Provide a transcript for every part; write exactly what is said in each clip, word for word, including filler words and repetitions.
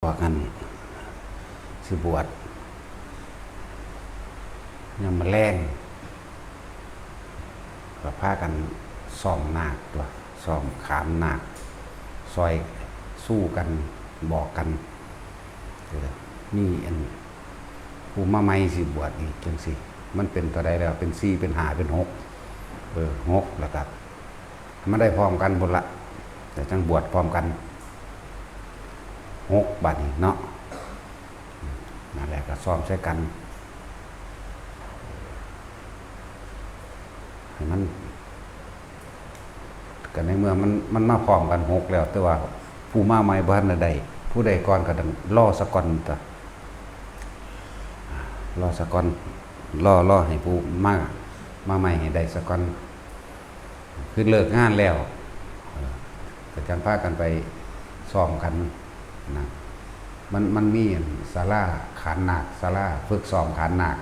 พวกนั้นสิบวช ยามมื้อแลง ก็พากันซ้อมนาคตั่ว ซ้อมขานนาค ซอยสู้กัน บอกกัน เออ มีอัน ผู้มาใหม่สิบวชอีกจั่งซี้ มันเป็นเท่าใดแล้ว เป็นสี่ เป็นห้า เป็นหก เออ หก แล้วก็ มาได้พร้อมกันพุ้นละ แต่จั่งบวชพร้อมกัน หก บัดนี้เนาะ นั่นแหละ ก็ซ้อมใส่กัน ให้มัน ก็ในเมื่อมัน มันมาพร้อมกันหกแล้ว แต่ว่าผู้มาใหม่บ่ทันได้ ผู้ใดก่อนก็ต้องรอซะก่อนตั๊ว รอซะก่อน รอ รอให้ผู้มา มาใหม่ให้ได้ซะก่อน คือเลิกงานแล้ว เออ ก็จั่งพากันไปซ้อมกันนะ มัน มันมีศาลาขานนาค ศาลาฝึกซ้อมขานนาค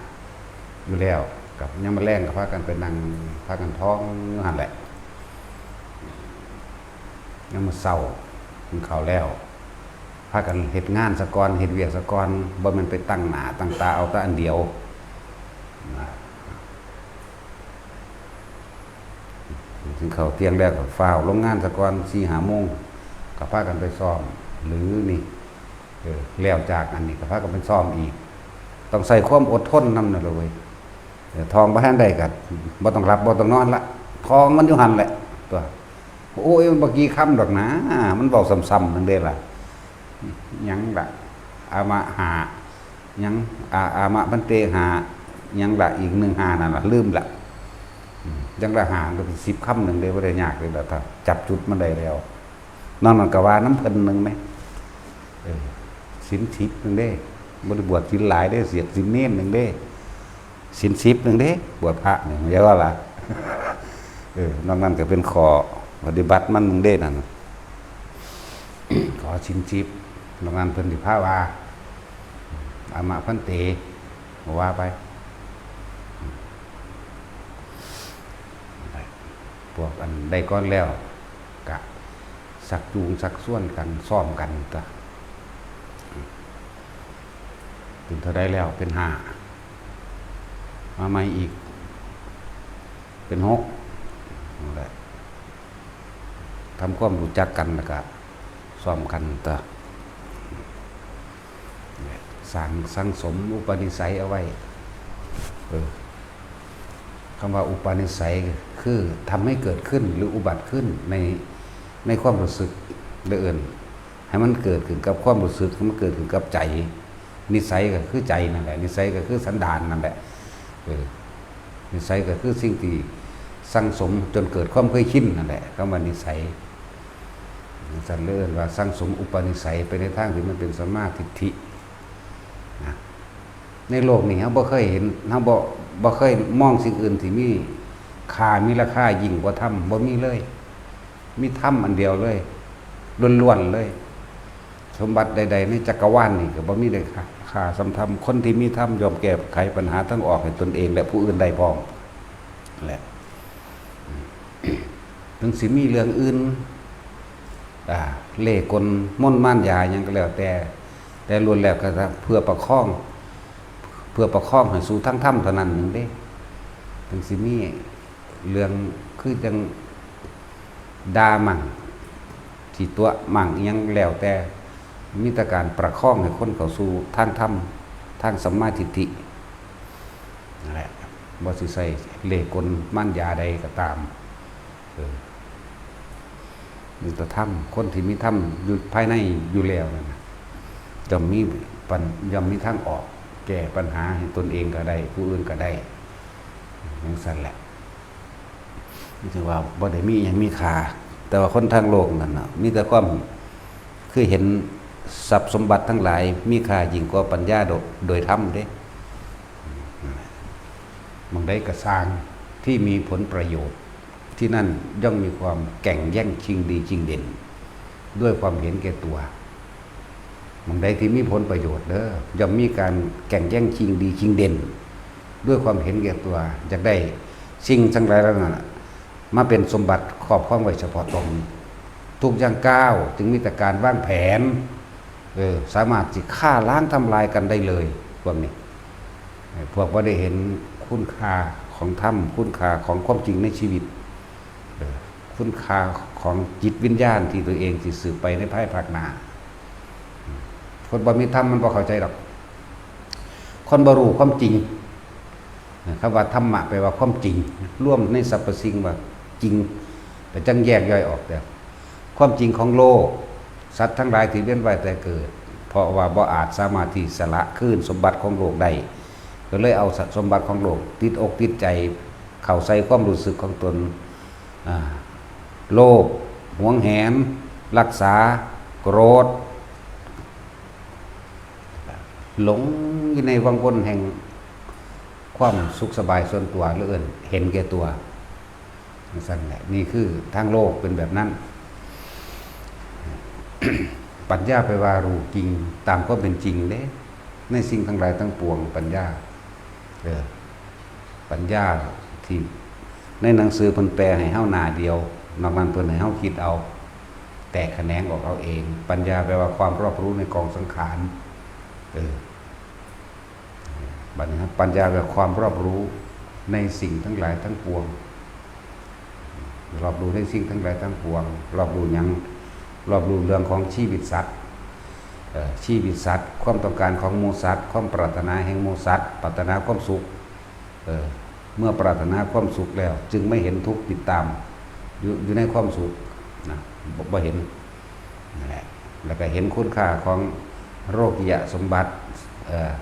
อยู่แล้ว กับยามมื้อแลงก็พากันไปนั่ง พากันท่องอยู่หั่นแหละ ยามมื้อเช้ากินข้าวแล้ว พากันเฮ็ดงานซะก่อน เฮ็ดเวียกซะก่อน บ่แม่นไปตั้งหน้าตั้งตาเอาแต่อันเดียวนะ กินข้าวเที่ยงแล้วก็ฟ้าวลงงานซะก่อน สี่ห้าโมง ก็พากันไปซ้อม หรือนี่ เออ แล้วจากอันนี้ก็พากันไปซ้อมอีก ต้องใช้ความอดทนนำนั่นล่ะเว้ย เออ ท่องบ่ทันได้ก็บ่ต้องหลับบ่ต้องนอนละ ท่องมันอยู่หั่นแหละตั๊ว โอ้ย มันบ่กี่คำดอกนะ มันเว้าซ้ำๆนั่นเด้ล่ะ หยังล่ะ อามะห้า หยัง อา อามะพันเตห้า หยังล่ะ อีกหนึ่งห้านั่นล่ะ ลืมละ อืม อย่างละห้ามันก็เป็นสิบคำหนึ่งเด้ บ่ได้ยากเลยล่ะ ถ้าจับจุดมันได้แล้ว นอกนั้นก็ว่านำเพิ่นหนึ่งแหม เออ ศีลสิบหนึ่งเด้ บ่ได้บวชศีลหลายเด้ เสียศีลเณรหนึ่งเด้ ศีลสิบหนึ่งเด้ บวชพระหนึ่ง อย่าว่าล่ะ เออ นอกนั้นก็เป็นข้อปฏิบัติมันหนึ่งเด้นั่น ขอศีลสิบ นอกนั้นเพิ่นสิพาว่า อามะพันเต ว่าไป พวกอันได้ก่อนแล้ว กะ ชักจูงชักชวนกัน ซ้อมกันตั๊ว เป็นเท่าใดแล้ว เป็นห้า มาใหม่อีก เป็นหก นั่นแหละ ทำความรู้จักกันแล้วก็ซ้อมกันตั๊ว สั่ง สั่งสมอุปนิสัยเอาไว้ เออ คำว่าอุปนิสัยคือทำให้เกิดขึ้นหรืออุบัติขึ้นใน ในความรู้สึก หรือเอิ้นให้มันเกิดขึ้นกับความรู้สึก ให้มันเกิดขึ้นกับใจ นิสัยก็คือใจนั่นแหละ นิสัยก็คือสันดานนั่นแหละ เออ นิสัยก็คือสิ่งที่สั่งสมจนเกิดความเคยชินนั่นแหละ คำว่านิสัย จั่งซั้นเลยเอิ้นว่าสั่งสมอุปนิสัยไปในทางที่มันเป็นสัมมาทิฏฐินะ ในโลกนี้เราบ่เคยเห็น เราบ่ บ่เคยมองสิ่งอื่นที่มีค่า มีราคายิ่งกว่าธรรม บ่มีเลย มีธรรมอันเดียวเลย ล้วนๆเลย สมบัติใดๆในจักรวาลนี่ก็บ่มีได้ค่า ค่าส่ำธรรม คนที่มีธรรมย่อมแก้ไขปัญหาทางออกให้ตนเองและผู้อื่นได้พร้อม แหละ ถึงสิมีเรื่องอื่น อ่า เล่ห์กลมนต์มารยาหยังก็แล้วแต่ แต่ล้วนแล้วก็เพื่อประคอง เพื่อประคองให้สู่ทางธรรมเท่านั้นหนึ่งเด้ ถึงสิมีเรื่องคือจั่งด่ามั่ง สิตั๋วมั่ง อิหยังแล้วแต่ มีแต่การประคองให้คนเข้าสู่ทางธรรม ทางสัมมาทิฏฐิ นั่นแหละ บ่สิใช้เล่ห์กลมารยาใดก็ตาม เออ มีแต่ธรรม คนที่มีธรรมอยู่ภายในอยู่แล้วนั่นน่ะ ย่อมมีปัญ- ย่อมมีทางออก แก้ปัญหาให้ตนเองก็ได้ ผู้อื่นก็ได้ จั่งซั้นแหละ นี่ถือว่าบ่ได้มีอิหยังมีค่า แต่ว่าคนทางโลกนั่นน่ะ มีแต่ความ คือเห็นทรัพย์สมบัติทั้งหลายมีค่ายิ่งกว่าปัญญาโด- โดยธรรมเด้ หม่องใดก็ซ่างที่มีผลประโยชน์ ที่นั่นย่อมมีความแก่งแย่งชิงดีชิงเด่น ด้วยความเห็นแก่ตัว หม่องใดที่มีผลประโยชน์เด้อ ย่อมมีการแก่งแย่งชิงดีชิงเด่น ด้วยความเห็นแก่ตัว อยากได้สิ่งทั้งหลายเหล่านั้นน่ะ มาเป็นสมบัติครอบครองไว้เฉพาะตน ทุกย่างก้าวจึงมีแต่การวางแผน เออ สามารถสิฆ่าล้างทำลายกันได้เลย พวกนี้ เออ พวกบ่ได้เห็นคุณค่าของธรรม คุณค่าของความจริงในชีวิต เออ คุณค่าของจิตวิญญาณที่ตัวเองสิสืบไปในภายภาคหน้า คนบ่มีธรรมมันบ่เข้าใจดอก คนบ่รู้ความจริง คำว่าธรรมะแปลว่าความจริง รวมในสรรพสิ่งว่าจริง แต่จั่งแยกย่อยออกแต่ ความจริงของโลก สัตว์ทั้งหลายที่เวียนว่ายแต่เกิด เพราะว่าบ่อาจสามารถที่สละคืนสมบัติของโลกได้ ก็เลยเอาสมบัติของโลก ติดอกติดใจ เข้าใส่ความรู้สึกของตน อ่า โลภ หวงแหน รักษา โกรธ หลงอยู่ในวังวนแห่งความสุขสบายส่วนตัว หรือเอิ้นเห็นแก่ตัว จั่งซั้นแหละ นี่คือทางโลกเป็นแบบนั้น ปัญญาแปลว่ารู้จริงตามความเป็นจริงเด้ ในสิ่งทั้งหลายทั้งปวง ปัญญา เออ ปัญญาที่ในหนังสือเพิ่นแปลให้เฮาหน้าเดียว นอกนั้นเพิ่นให้เฮาคิดเอา แตกแขนงออกเอาเอง ปัญญาแปลว่าความรอบรู้ในกองสังขาร เออ บัดนี้ครับ ปัญญาแปลว่าความรอบรู้ในสิ่งทั้งหลายทั้งปวง รอบรู้ในสิ่งทั้งหลายทั้งปวง รอบรู้หยัง รอบรู้เรื่องของชีวิตสัตว์ เอ่อ ชีวิตสัตว์ ความต้องการของหมู่สัตว์ ความปรารถนาแห่งหมู่สัตว์ ปรารถนาความสุข เออ เมื่อปรารถนาความสุขแล้ว จึงไม่เห็นทุกข์ติดตาม อยู่ อยู่ในความสุขนะ บ่ บ่เห็น นั่นแหละ แล้วก็เห็นคุณค่าของโลกิยสมบัติ เอ่อ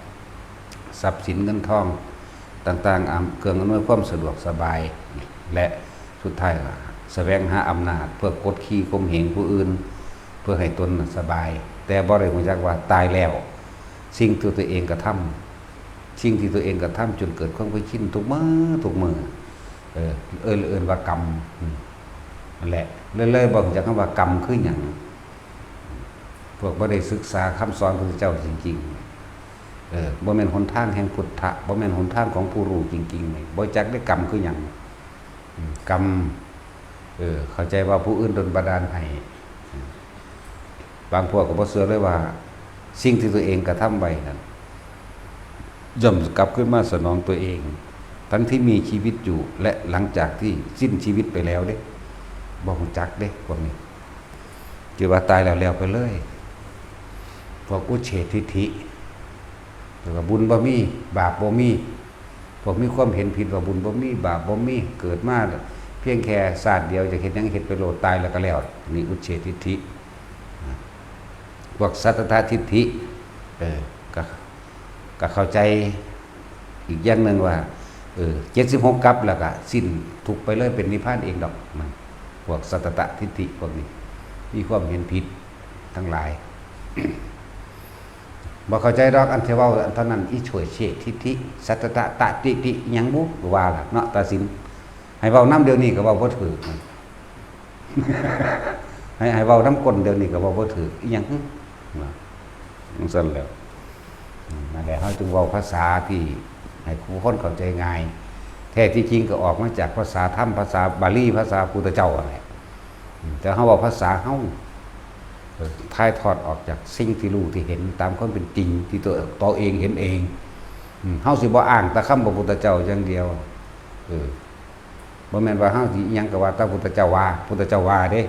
ทรัพย์สินเงินทองต่างๆ อำ- เครื่องอำนวยความสะดวกสบาย และสุดท้ายก็แสวงหาอำนาจเพื่อกดขี่ข่มเหงผู้อื่น เพื่อให้ตนน่ะสบาย แต่บ่ได้รู้จักว่าตายแล้ว สิ่งที่ตัวเองกระทำ สิ่งที่ตัวเองกระทำจนเกิดความเคยชินทุกมื้อทุกมื้อ เออ เอิ้น เอิ้นว่ากรรม อืม นั่นแหละ เลย เลยบ่รู้จักคำว่ากรรมคือหยัง พวกบ่ได้ศึกษาคำสอนพระพุทธเจ้าจริงๆ เออ บ่แม่นหนทางแห่งพุทธะ บ่แม่นหนทางของผู้รู้จริงๆ นี่ บ่จักได้กรรมคือหยัง อืม กรรม เออ เข้าใจว่าผู้อื่นดลบันดาลให้ อืม บางพวกก็บ่เชื่อเลยว่า สิ่งที่ตัวเองกระทำไว้นั้น ย่อมกลับคืนมาสนองตัวเอง ทั้งที่มีชีวิตอยู่ และหลังจากที่สิ้นชีวิตไปแล้วเด้ บ่รู้จักเด้ พวกนี้ คิดว่าตายแล้วแล้วไปเลย พวกอุจเฉททิฏฐิ แล้วก็บุญบ่มี บาปบ่มี พวกมีความเห็นผิดว่าบุญบ่มี บาปบ่มี เกิดมาเพียงแค่ชาติเดียว จะเฮ็ดหยังเฮ็ดไปโลด ตายแล้วก็แล้ว นี่อุจเฉททิฏฐิ พวกสัตตทิฏฐิ เออ ก็ ก็เข้าใจอีกอย่างหนึ่งว่า เออ เจ็ดสิบหกกัปแล้วก็สิ้นทุกข์ไปเลย เป็นนิพพานเองดอก มัน พวกสัตตทิฏฐิพวกนี้ มีความเห็นผิดทั้งหลาย บ่เข้าใจดอก อันที่เว้าอันเท่านั้น อิจเฉททิฏฐิ สัตตทิฏฐิ อิหยังบุ ว่าล่ะเนาะ ตัดสิน ให้เว้านำเดี๋ยวนี้ก็เว้าบ่ถูก ให้ ให้เว้านำคนเดี๋ยวนี้ก็เว้าบ่ถูก อิหยัง ว่าจั่งซั้นแหล้ว อืม นั่นแหละ เฮาจึงเว้าภาษาที่ให้ผู้คนเข้าใจง่าย แท้ที่จริงก็ออกมาจากภาษาธรรม ภาษาบาลี ภาษาพุทธเจ้านั่นแหละ อืม แต่เฮาเว้าภาษาเฮา เออ ถ่ายทอดออกจากสิ่งที่รู้ที่เห็นตามความเป็นจริงที่ตัว ตัวเองเห็นเอง อืม เฮาสิบ่อ้างแต่คำพระพุทธเจ้าอย่างเดียว เออ บ่แม่นว่าเฮาสิอิหยังก็ว่าแต่พุทธเจ้าว่า พุทธเจ้าว่าเด้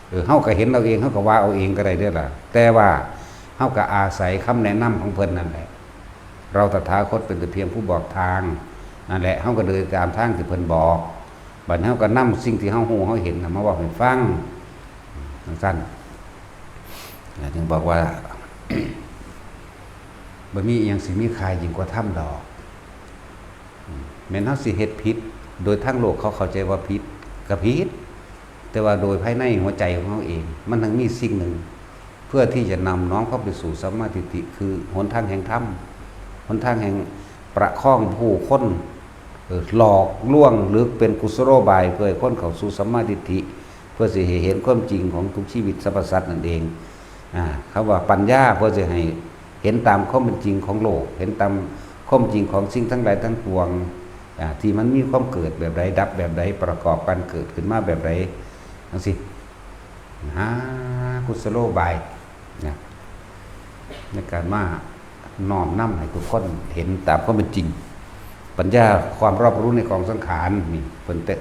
เออ เฮาก็เห็นเอาเอง เฮาก็ว่าเอาเองก็ได้เด้อล่ะ แต่ว่าเฮาก็อาศัยคำแนะนำของเพิ่นนั่นแหละ เราตถาคตเป็นแต่เพียงผู้บอกทาง นั่นแหละ เฮาก็เดินตามทางที่เพิ่นบอก บัดนี้เฮาก็นำสิ่งที่เฮาฮู้เฮาเห็นน่ะมาเว้าให้ฟัง จั่งซั้น จึงบอกว่า บ่มีอิหยังสิมีค่ายิ่งกว่าธรรมดอก อืม แม้นเฮาสิเฮ็ดผิด โดยทางโลกเขาเข้าใจว่าผิด ก็ผิด แต่ว่าโดยภายในหัวใจของเฮาเอง มันทั้งมีสิ่งหนึ่ง เพื่อที่จะนำน้อมเข้าไปสู่สัมมาทิฏฐิ คือหนทางแห่งธรรม หนทางแห่งประคองผู้คน เอ่อ หลอกลวงหรือเป็นกุศโลบายเพื่อให้คนเข้าสู่สัมมาทิฏฐิ เพื่อสิให้เห็นความจริงของทุกชีวิตสรรพสัตว์นั่นเอง อ่า คำว่าปัญญาเพื่อสิให้เห็นตามความเป็นจริงของโลก เห็นตามความจริงของสิ่งทั้งหลายทั้งปวง อ่า ที่มันมีความเกิดแบบใด ดับแบบใด ประกอบกันเกิดขึ้นมาแบบใด จั่งซี้ หากุศโลบาย นะ ในการมาน้อมนำให้ทุกคนเห็นตามความเป็นจริง ปัญญาความรอบรู้ในกองสังขารนี่เพิ่นแต่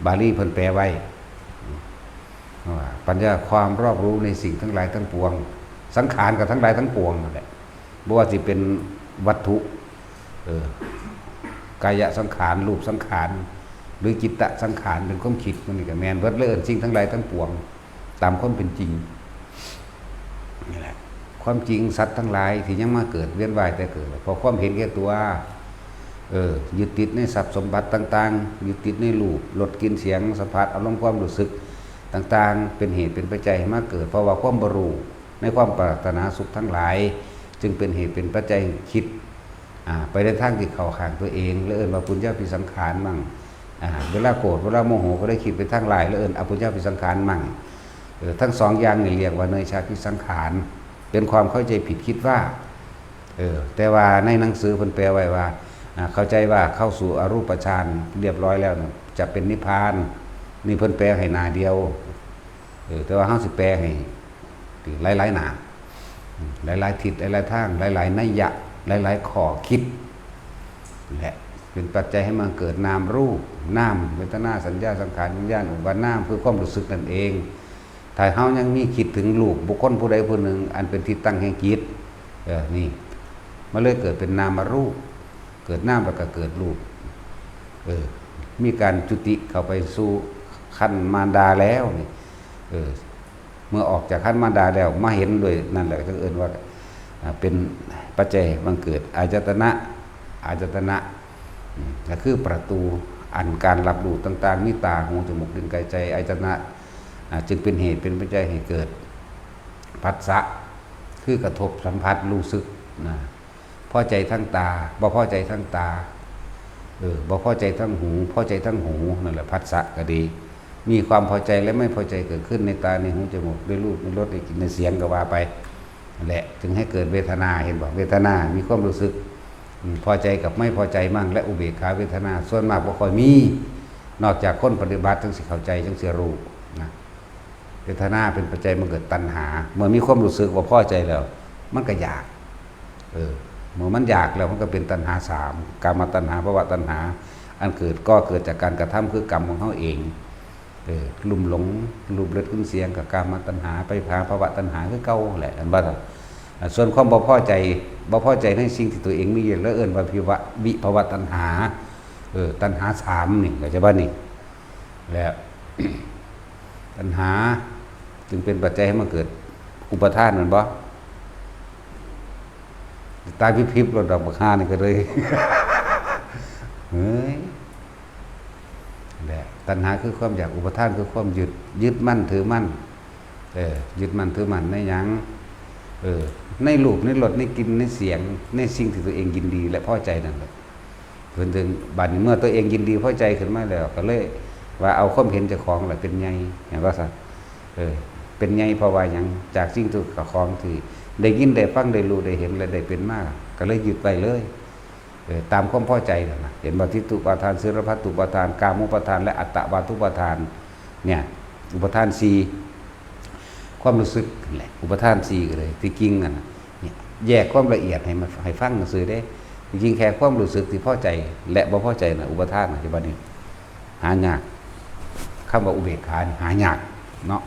บาลีเพิ่นแปลไว้ว่าปัญญาความรอบรู้ในสิ่งทั้งหลายทั้งปวง สังขารกับทั้งหลายทั้งปวงนั่นแหละ บ่ว่าสิเป็นวัตถุ เออ กายสังขาร รูปสังขาร หรือจิตตสังขาร เป็นความคิด มันนี่ก็แม่นเบิดเลย เอิ้นสิ่งทั้งหลายทั้งปวง ตามความเป็นจริง นี่แหละ ความจริงสัตว์ทั้งหลายที่ยังมาเกิดเวียนว่ายแต่เกิด เพราะความเห็นแก่ตัว เออ ยึดติดในทรัพย์สมบัติต่างๆ ยึดติดในรูป รส กลิ่น เสียง สัมผัส อารมณ์ ความรู้สึกต่างๆ เป็นเหตุเป็นปัจจัยให้มาเกิด เพราะว่าความบ่รู้ในความปรารถนาสุขทั้งหลาย จึงเป็นเหตุเป็นปัจจัยให้คิด อ่า ไปในทางที่เข้าข้างตัวเอง และเอิ้นว่าปุญญาภิสังขารมั่ง อ่า เวลาโกรธ เวลาโมโห ก็ได้คิดไปทางร้าย และเอิ้นอปุญญาภิสังขารมั่ง เออ ทั้งสองอย่างนี่เรียกว่าเนยชาภิสังขาร เป็นความเข้าใจผิดคิดว่า เออ แต่ว่าในหนังสือเพิ่นแปลไว้ว่า อ่า เข้าใจว่าเข้าสู่อรูปฌานเรียบร้อยแล้วน่ะ จะเป็นนิพพาน นี่เพิ่นแปลให้หน้าเดียว เออ แต่ว่าเฮาสิแปลให้หลายๆ หน้า หลายๆ ทิศ หลายๆ ทาง หลายๆ นัยยะ หลายๆ ข้อคิด และเป็นปัจจัยให้มันเกิดนามรูป นาม เวทนา สัญญา สังขาร วิญญาณ อุปาทาน นาม คือความรู้สึกนั่นเอง ถ้าเฮายังมีคิดถึงรูปบุคคลผู้ใดผู้หนึ่ง อันเป็นที่ตั้งแห่งจิต เออ นี่ มันเลยเกิดเป็นนามรูป เกิดนามแล้วก็เกิดรูป เออ มีการจุติเข้าไปสู่ครรภ์มารดาแล้วนี่ เออ เมื่อออกจากครรภ์มารดาแล้ว มาเห็นด้วยนั่นแหละ ก็เอิ้นว่า อ่า เป็นปัจจัยบังเกิด อายตนะ อายตนะ อืม ก็คือประตูอันการรับรู้ต่างๆ มีตา หู จมูก ลิ้น กาย ใจ อายตนะ อ่า จึงเป็นเหตุเป็นปัจจัยให้เกิดผัสสะ คือกระทบสัมผัสรู้สึกนะ พอใจทั้งตา บ่พอใจทั้งตา เออ บ่พอใจทั้งหู พอใจทั้งหู นั่นแหละผัสสะก็ดี มีความพอใจและไม่พอใจเกิดขึ้นในตา ในหู จมูก ในรูป ในรส ในกลิ่น ในเสียงก็ว่าไป นั่นแหละ จึงให้เกิดเวทนา เห็นบ่ เวทนา มีความรู้สึก อืม พอใจกับไม่พอใจมั่ง และอุเบกขาเวทนา ส่วนมากบ่ค่อยมี นอกจากคนปฏิบัติจั่งสิเข้าใจ จั่งสิรู้นะ เวทนาเป็นปัจจัยมันเกิดตัณหา เมื่อมีความรู้สึกว่าพอใจแล้ว มันก็อยาก เออ เมื่อมันอยากแล้วมันก็เป็นตัณหาสาม กามตัณหา ภวตัณหา อันเกิดก็เกิดจากการกระทำคือกรรมของเฮาเอง เออ ลุ่มหลง รูป รส กลิ่น เสียง กับกามตัณหา ไปหาภวตัณหาคือเก่าแหละ อันว่า อ่า ส่วนความบ่พอใจ บ่พอใจในสิ่งที่ตัวเองมีอยู่ แล้วเอิ้นว่าวิภวะ วิภวตัณหา เออ ตัณหาสามนี่ เข้าใจบ่นี่ แล้ว ตัณหา จึงเป็นปัจจัยให้มันเกิดอุปาทาน แม่นบ่ ตายพิบๆ โลดดอกบักห่านี่ก็เลย เฮ้ย แหละ ตัณหาคือความอยาก อุปาทานคือความยึด ยึดมั่นถือมั่น เออ ยึดมั่นถือมั่นในหยัง เออ ในรูป ในรส ในกลิ่น ในเสียง ในสิ่งที่ตัวเองยินดีและพอใจนั่นแหละ เพิ่นถึงบัดนี้เมื่อตัวเองยินดีพอใจขึ้นมาแล้ว ก็เลยว่าเอาความเห็นเจ้าของแหละเป็นใหญ่ เห็นบ่ซะ เออ เป็นใหญ่เพราะว่าหยัง จากสิ่งที่เจ้าของที่ได้ยินได้ฟังได้รู้ได้เห็นและได้เป็นมา ก็เลยยึดไปเลย เออ ตามความพอใจนั่นน่ะ เห็นบ่ ทิฏฐุปาทาน สีลพัตตุปาทาน กามุปาทาน และอัตตวาทุปาทาน เนี่ย อุปาทานสี่ ความรู้สึกนั่นแหละ อุปาทานสี่ก็เลย ที่จริงนั่นน่ะ เนี่ย แยกความละเอียดให้มัน ให้ฟังซื่อเด้ ที่จริงแค่ความรู้สึกที่พอใจและบ่พอใจน่ะ อุปาทานน่ะ ที่บัดนี้ หายาก คำว่าอุเบกขานี่หายากเนาะ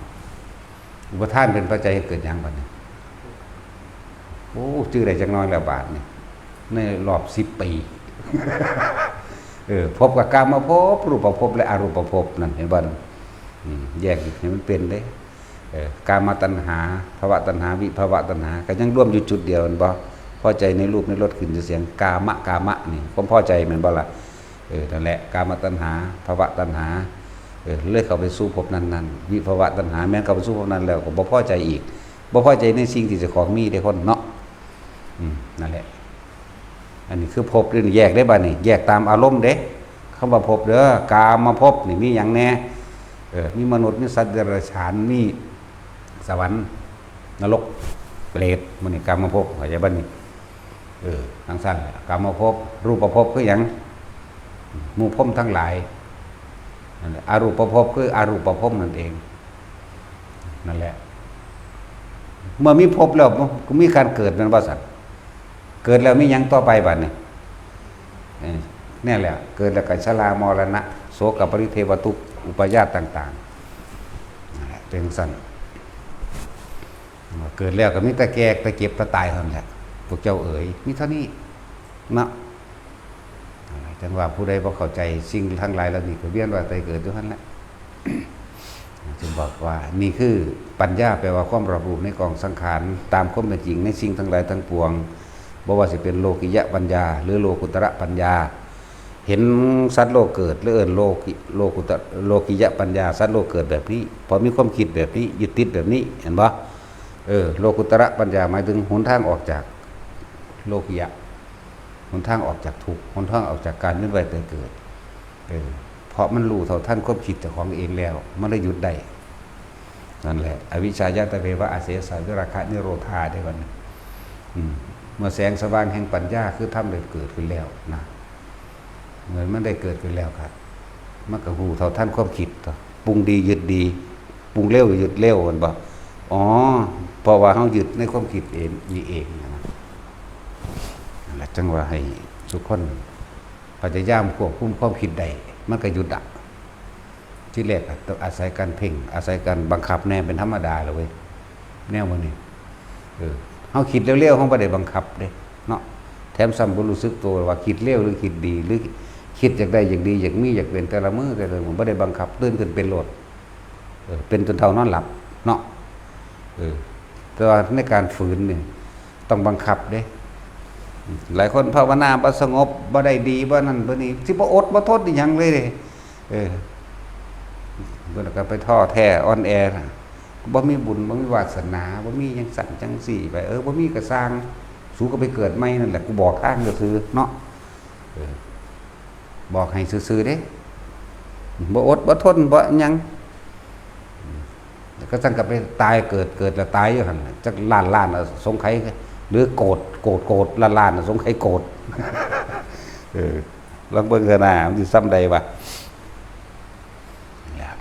อุปาทานเป็นปัจจัยให้เกิดหยังบัดนี้ โอ้ จื่อได้จักหน่อยแล้วบาดนี่ ในรอบสิบปี เออ ภพกับกามภพ รูปภพ และอรูปภพนั่น เห็นบ่ อืม แยกให้มันเป็นเด้ เออ กามตัณหา ภวตัณหา วิภวตัณหา ก็ยังรวมอยู่จุดเดียว แม่นบ่ พอใจในรูป ในรส กลิ่น เสียง กามะ กามะนี่ ความพอใจแม่นบ่ล่ะ เออ นั่นแหละ กามตัณหา ภวตัณหา เออ เลยเข้าไปสู่ภพนั้นๆ วิภวตัณหา แม่นเข้าไปสู่ภพนั้นแล้วก็บ่พอใจอีก บ่พอใจในสิ่งที่เจ้าของมีเด้คนเนาะ อืม นั่นแหละ อันนี้คือภพเด้ แยกได้บัดนี้ แยกตามอารมณ์เด้ คำว่าภพเด้อ กามภพนี่มีหยังแน่ เออ มีมนุษย์ มีสัตว์เดรัจฉาน มีสวรรค์ นรก เปรต หมู่นี้กามภพ เข้าใจบ่นี่ เออ จั่งซั้นแหละ กามภพ รูปภพคือหยัง หมู่พรหมทั้งหลาย นั่นแหละ อรูปภพคืออรูปพรหมนั่นเอง นั่นแหละ เมื่อมีภพแล้วก็มีการเกิดแม่นบ่ซั่น เกิดแล้วมีหยังต่อไปบัดนี้ เออ เนี่ยแหละ เกิดแล้วก็ชรามรณะ โสกปริเทวทุกข์ อุปาทานต่างๆ นั่นแหละ เป็นซั่น เกิดแล้วก็มีแต่แก่ แต่เจ็บ แต่ตายเท่านั้นแหละ พวกเจ้าเอ๋ย มีเท่านี้ เนาะ จั่งว่าผู้ใดบ่เข้าใจสิ่งทั้งหลายเหล่านี้ก็เวียนว่ายตายเกิดอยู่หั่นแหละ จึงบอกว่านี่คือปัญญา แปลว่าความรอบรู้ในกองสังขาร ตามความเป็นจริงในสิ่งทั้งหลายทั้งปวง บ่ว่าสิเป็นโลกิยะปัญญา หรือโลกุตระปัญญา เห็นสัตว์โลกเกิด หรือเอิ้นโลกิ โลกุตระ โลกิยะปัญญา สัตว์โลกเกิดแบบนี้ เพราะมีความคิดแบบนี้ ยึดติดแบบนี้ เห็นบ่ เออ โลกุตระปัญญาหมายถึงหนทางออกจากโลกิยะ หนทางออกจากทุกข์ หนทางออกจากการเวียนว่ายตายเกิด เออ เพราะมันรู้เท่าทันความคิดเจ้าของเองแล้ว มันเลยหยุดได้ นั่นแหละ อวิชชายะทะเววะ อเสสะ วิราคะนิโรธา ได้บัดนี้ อืม เมื่อแสงสว่างแห่งปัญญาคือธรรมได้เกิดขึ้นแล้วนะ เมื่อมันได้เกิดขึ้นแล้วครับ มันก็รู้เท่าทันความคิดต่อ ปรุงดียึดดี ปรุงเร็วยึดเร็ว มันบอก อ๋อ เพราะว่าเฮายึดในความคิดเองนี่เองนะ นั่นแหละ จั่งว่าให้ทุกคนพยายามควบคุมความคิดได้ มันก็หยุดอะ ทีแรกอะต้องอาศัยการเพ่ง อาศัยการบังคับแน่เป็นธรรมดาเลยเว้ย แนวมื้อนี้ เออ เฮาคิดเร็วๆ เฮาบ่ได้บังคับเด้ เนาะ แถมซ้ำบ่รู้สึกตัวว่าคิดเร็วหรือคิดดี หรือคิดอยากได้อยากดี อยากมีอยากเป็น แต่ละมื้อแต่ละมื้อบ่ได้บังคับ ตื่นขึ้นเป็นโลด เออ เป็นจนเฒ่านอนหลับ เนาะ เออ แต่ว่าในการฝืนนี่ต้องบังคับเด้ หลายคนภาวนาบ่สงบ บ่ได้ดี บ่นั่น บ่นี่ สิบ่อดบ่ทนอีหยังเลยเด้ เออ เพิ่นก็ไปท้อแท้อ่อนแอนะ บ่มีบุญ บ่มีวาสนา บ่มีจั่งซั้นจั่งซี้ไป เออ บ่มีก็ซ่าง สูก็ไปเกิดใหม่นั่นแหละ กูบอกทางซื่อๆ เนาะ เออ บอกให้ซื่อๆ เด้ บ่อดบ่ทน บ่หยัง แล้วก็ซั่นก็ไปตายเกิด เกิดแล้วตายอยู่หั่นน่ะ จักล้านล้านน่ะ สงไข หรือโกรธ โกรธ โกรธ ล้านล้านน่ะ สงไขโกรธ เออ ลองเบิ่งเถอะนะ มันสิส่ำใดวะ นี่แหละ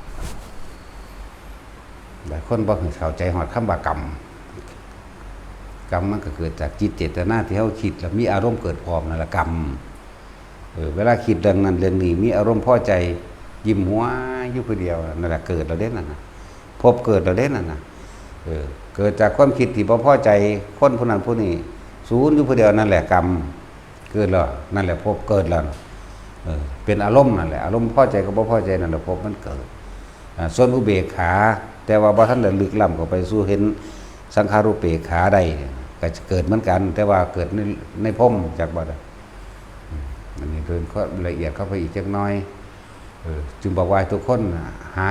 หลายคนบ่เข้าใจฮอดคำว่ากรรม กรรมมันก็เกิดจากจิตเจตนาที่เฮาคิด แล้วมีอารมณ์เกิดพร้อมนั่นล่ะกรรม เออ เวลาคิดเรื่องนั้นเรื่องนี้ มีอารมณ์พอใจ ยิ้มหัวอยู่ผู้เดียว นั่นแหละเกิดแล้วเด้นั่นน่ะ ภพเกิดแล้วเด้นั่นน่ะ เออ เกิดจากความคิดที่บ่พอใจคนผู้นั้นผู้นี้ สูนอยู่ผู้เดียว นั่นแหละกรรม เกิดแล้ว นั่นแหละภพเกิดแล้ว เออ เป็นอารมณ์นั่นแหละ อารมณ์พอใจกับบ่พอใจนั่นแหละภพมันเกิด อ่า ส่วนอุเบกขา แต่ว่าบ่ทันได้ลึกล้ำเข้าไปสู่เห็นสังขารุเปกขาได้ ก็จะเกิดเหมือนกัน แต่ว่าเกิดใน ในพรหม จักบ่ล่ะ อืม อันนี้เพิ่นก็ละเอียดเข้าไปอีกจักหน่อย เออ จึงบอกว่าให้ทุกคนน่ะ หา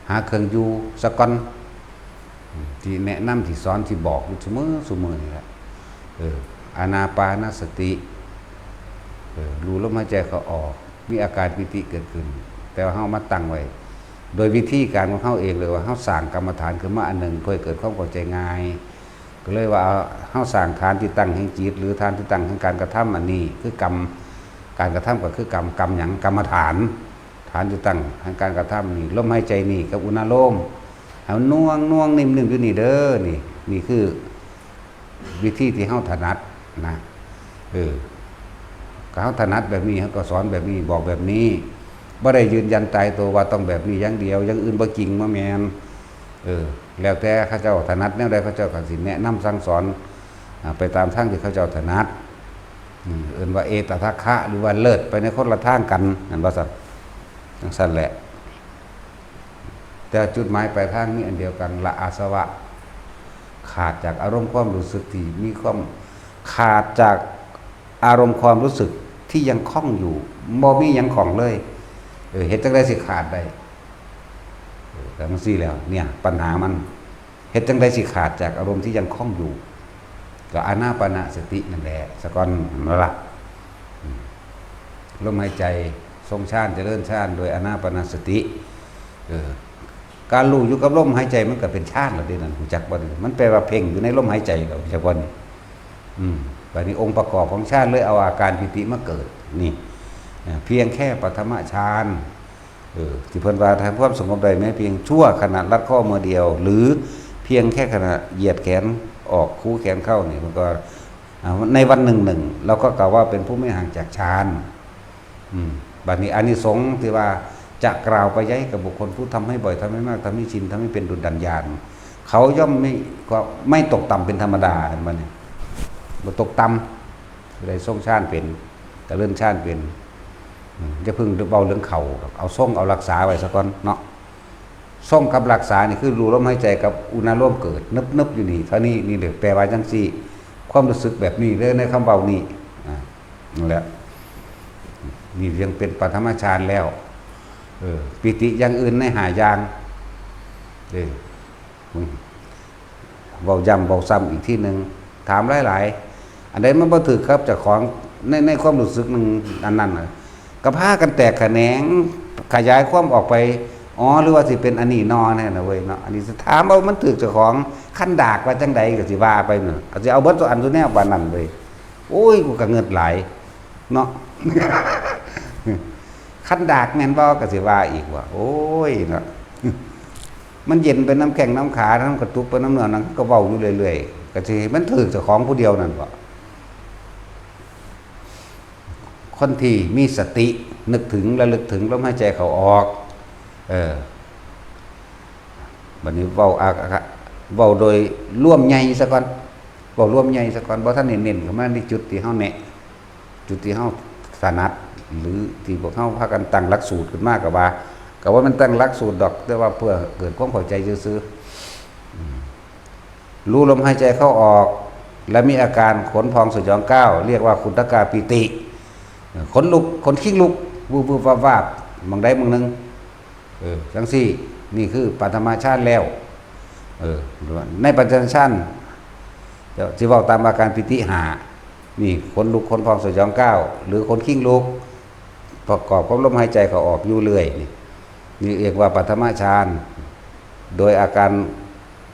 หาเครื่องอยู่ซะก่อน อืม ที่แนะนำ ที่สอน ที่บอกอยู่เสมอ เสมอนี่แหละ เออ อานาปานสติ เออ รู้ลมหายใจเข้าออก มีอาการปีติเกิดขึ้น แต่ว่าเฮามาตั้งไว้ โดยวิธีการของเฮาเองเลยว่าเฮาสร้างกรรมฐานขึ้นมาอันหนึ่งเพื่อให้เกิดความเข้าใจง่าย ก็เลยว่าเฮาสร้างฐานที่ตั้งแห่งจิต หรือฐานที่ตั้งแห่งการกระทำอันนี้ คือกรรม การกระทำก็คือกรรม กรรมหยัง กรรมฐาน ฐานที่ตั้งแห่งการกระทำนี่ ลมหายใจนี่กับอุณาโลม ให้มันน่วงน่วงนิ่มๆ อยู่นี่เด้อ นี่ นี่คือวิธีที่เฮาถนัดนะ เออ ก็เฮาถนัดแบบนี้ เฮาก็สอนแบบนี้ บอกแบบนี้ บ่ได้ยืนยันตายตัวว่าต้องแบบนี้อย่างเดียว อย่างอื่นบ่จริง บ่แม่น เออ แล้วแต่เขาเจ้าถนัดแนวใด เขาเจ้าก็สิแนะนำสั่งสอน อ่า ไปตามทางที่เขาเจ้าถนัด อืม เอิ้นว่าเอตทัคคะ หรือว่าเลิศไปในคนละทางกัน นั่นว่าซั่น จั่งซั่นแหละ แต่จุดหมายปลายทางมีอันเดียวกัน ละอาสวะ ขาดจากอารมณ์ความรู้สึกที่มีความ ขาดจากอารมณ์ความรู้สึกที่ยังคล้องอยู่ บ่มีหยังคล้องเลย เออ เฮ็ดจั่งใดสิขาดได้ เออ จั่งซี้แล้ว เนี่ย ปัญหามัน เฮ็ดจั่งใดสิขาดจากอารมณ์ที่ยังคล้องอยู่ ก็อานาปานสตินั่นแหละ ซะก่อน นั่นล่ะ อืม ลมหายใจ ทรงฌาน เจริญฌาน โดยอานาปานสติ เออ การรู้อยู่กับลมหายใจมันก็เป็นฌานแล้วเด้นั่น รู้จักบ่นี่ มันแปลว่าเพ่งอยู่ในลมหายใจแล้ว รู้จักบ่นี่ อืม บัดนี้องค์ประกอบของฌานเลยเอาอาการปีติมาเกิด นี่ อ่า เพียงแค่ปฐมฌาน เออ ที่เพิ่นว่าทำความสงบได้แม้เพียงชั่วขณะรัดข้อมือเดียว หรือเพียง เพียงแค่ขณะเหยียดแขนออก คูแขนเข้านี่ มันก็ อ่า ในวันหนึ่งหนึ่ง เราก็กล่าวว่าเป็นผู้ไม่ห่างจากฌาน อืม บัดนี้อานิสงส์ที่ว่าจะกล่าวไปย้ายกับบุคคลผู้ทำให้บ่อย ทำให้มาก ทำให้ชิน ทำให้เป็นดุจดั่งญาณ เขาย่อมไม่ ก็ไม่ตกต่ำเป็นธรรมดา เห็นบ่นี่ บ่ตกต่ำ ผู้ใดทรงฌานเป็น เจริญฌานเป็น อืม อย่าเพิ่งเว้าเรื่องเข้าดอก เอาทรง เอารักษาไว้ซะก่อนเนาะ ทรงกับรักษานี่คือรู้ลมหายใจกับอุณาโลมเกิด นึบๆ อยู่นี่ เท่านี้ นี่เลยแปลว่าจังซี่ ความรู้สึกแบบนี้เลยในคำเว้านี่ อ่า นั่นแหละ นี่ยังเป็นปฐมฌานแล้ว เออ ปีติอย่างอื่นในห้าอย่าง เออ เว้าย้ำเว้าซ้ำอีกทีหนึ่ง ถามหลายๆ อันใดมันบ่ถืกกับเจ้าของ ใน ในความรู้สึกหนึ่งอันนั้นน่ะ ก็พากันแตกแขนง ขยายความออกไป อ๋อ หรือว่าสิเป็นอันนี้นอแน่นะเว้ยเนาะ อันนี้ถามว่ามันถืกเจ้าของ คันดากว่าจังใดก็สิว่าไปเนาะ ก็สิเอาเบิดตัวอันตัวแนวปานนั้นเว้ย โอ้ย กูก็เงิดหลายเนาะ คันดากแม่นบ่ก็สิว่าอีกว่า โอ้ยเนาะ มันเย็นไปน้ำแข้งน้ำขา น้ำกระตุกไปน้ำเนื้อหนัง ก็เว้าอยู่เรื่อยๆ ก็สิให้มันถืกเจ้าของผู้เดียวนั่นบ่ คนที่มีสตินึกถึง ระลึกถึงลมหายใจเข้าออก เออ บัดนี้เว้าอา เว้าโดยรวมใหญ่ซะก่อน เว้ารวมใหญ่ซะก่อน บ่ทันได้เน้นเข้ามาในจุดที่เฮาแนะ จุดที่เฮาถนัด หรือที่พวกเฮาพากันตั้งหลักสูตรขึ้นมา ก็ว่า ก็ว่ามันตั้งหลักสูตรดอก แต่ว่าเพื่อเกิดความเข้าใจซื่อๆ อืม รู้ลมหายใจเข้าออก และมีอาการขนพองสยองก้าว เรียกว่าขุททกาปีติ เออ ขนลุก ขนคิงลุก วืบๆ วาบๆ หม่องใดหม่องหนึ่ง เออ จังซี่ นี่คือปฐมฌานแล้ว เออ ในปฐมฌาน จะ สิเว้าตามอาการปีติห้า นี่ ขนลุก ขนพองสยองก้าว หรือขนคิงลุก ประกอบกับลมหายใจเข้าออกอยู่เรื่อยนี่ นี่เรียกว่าปฐมฌาน โดยอาการ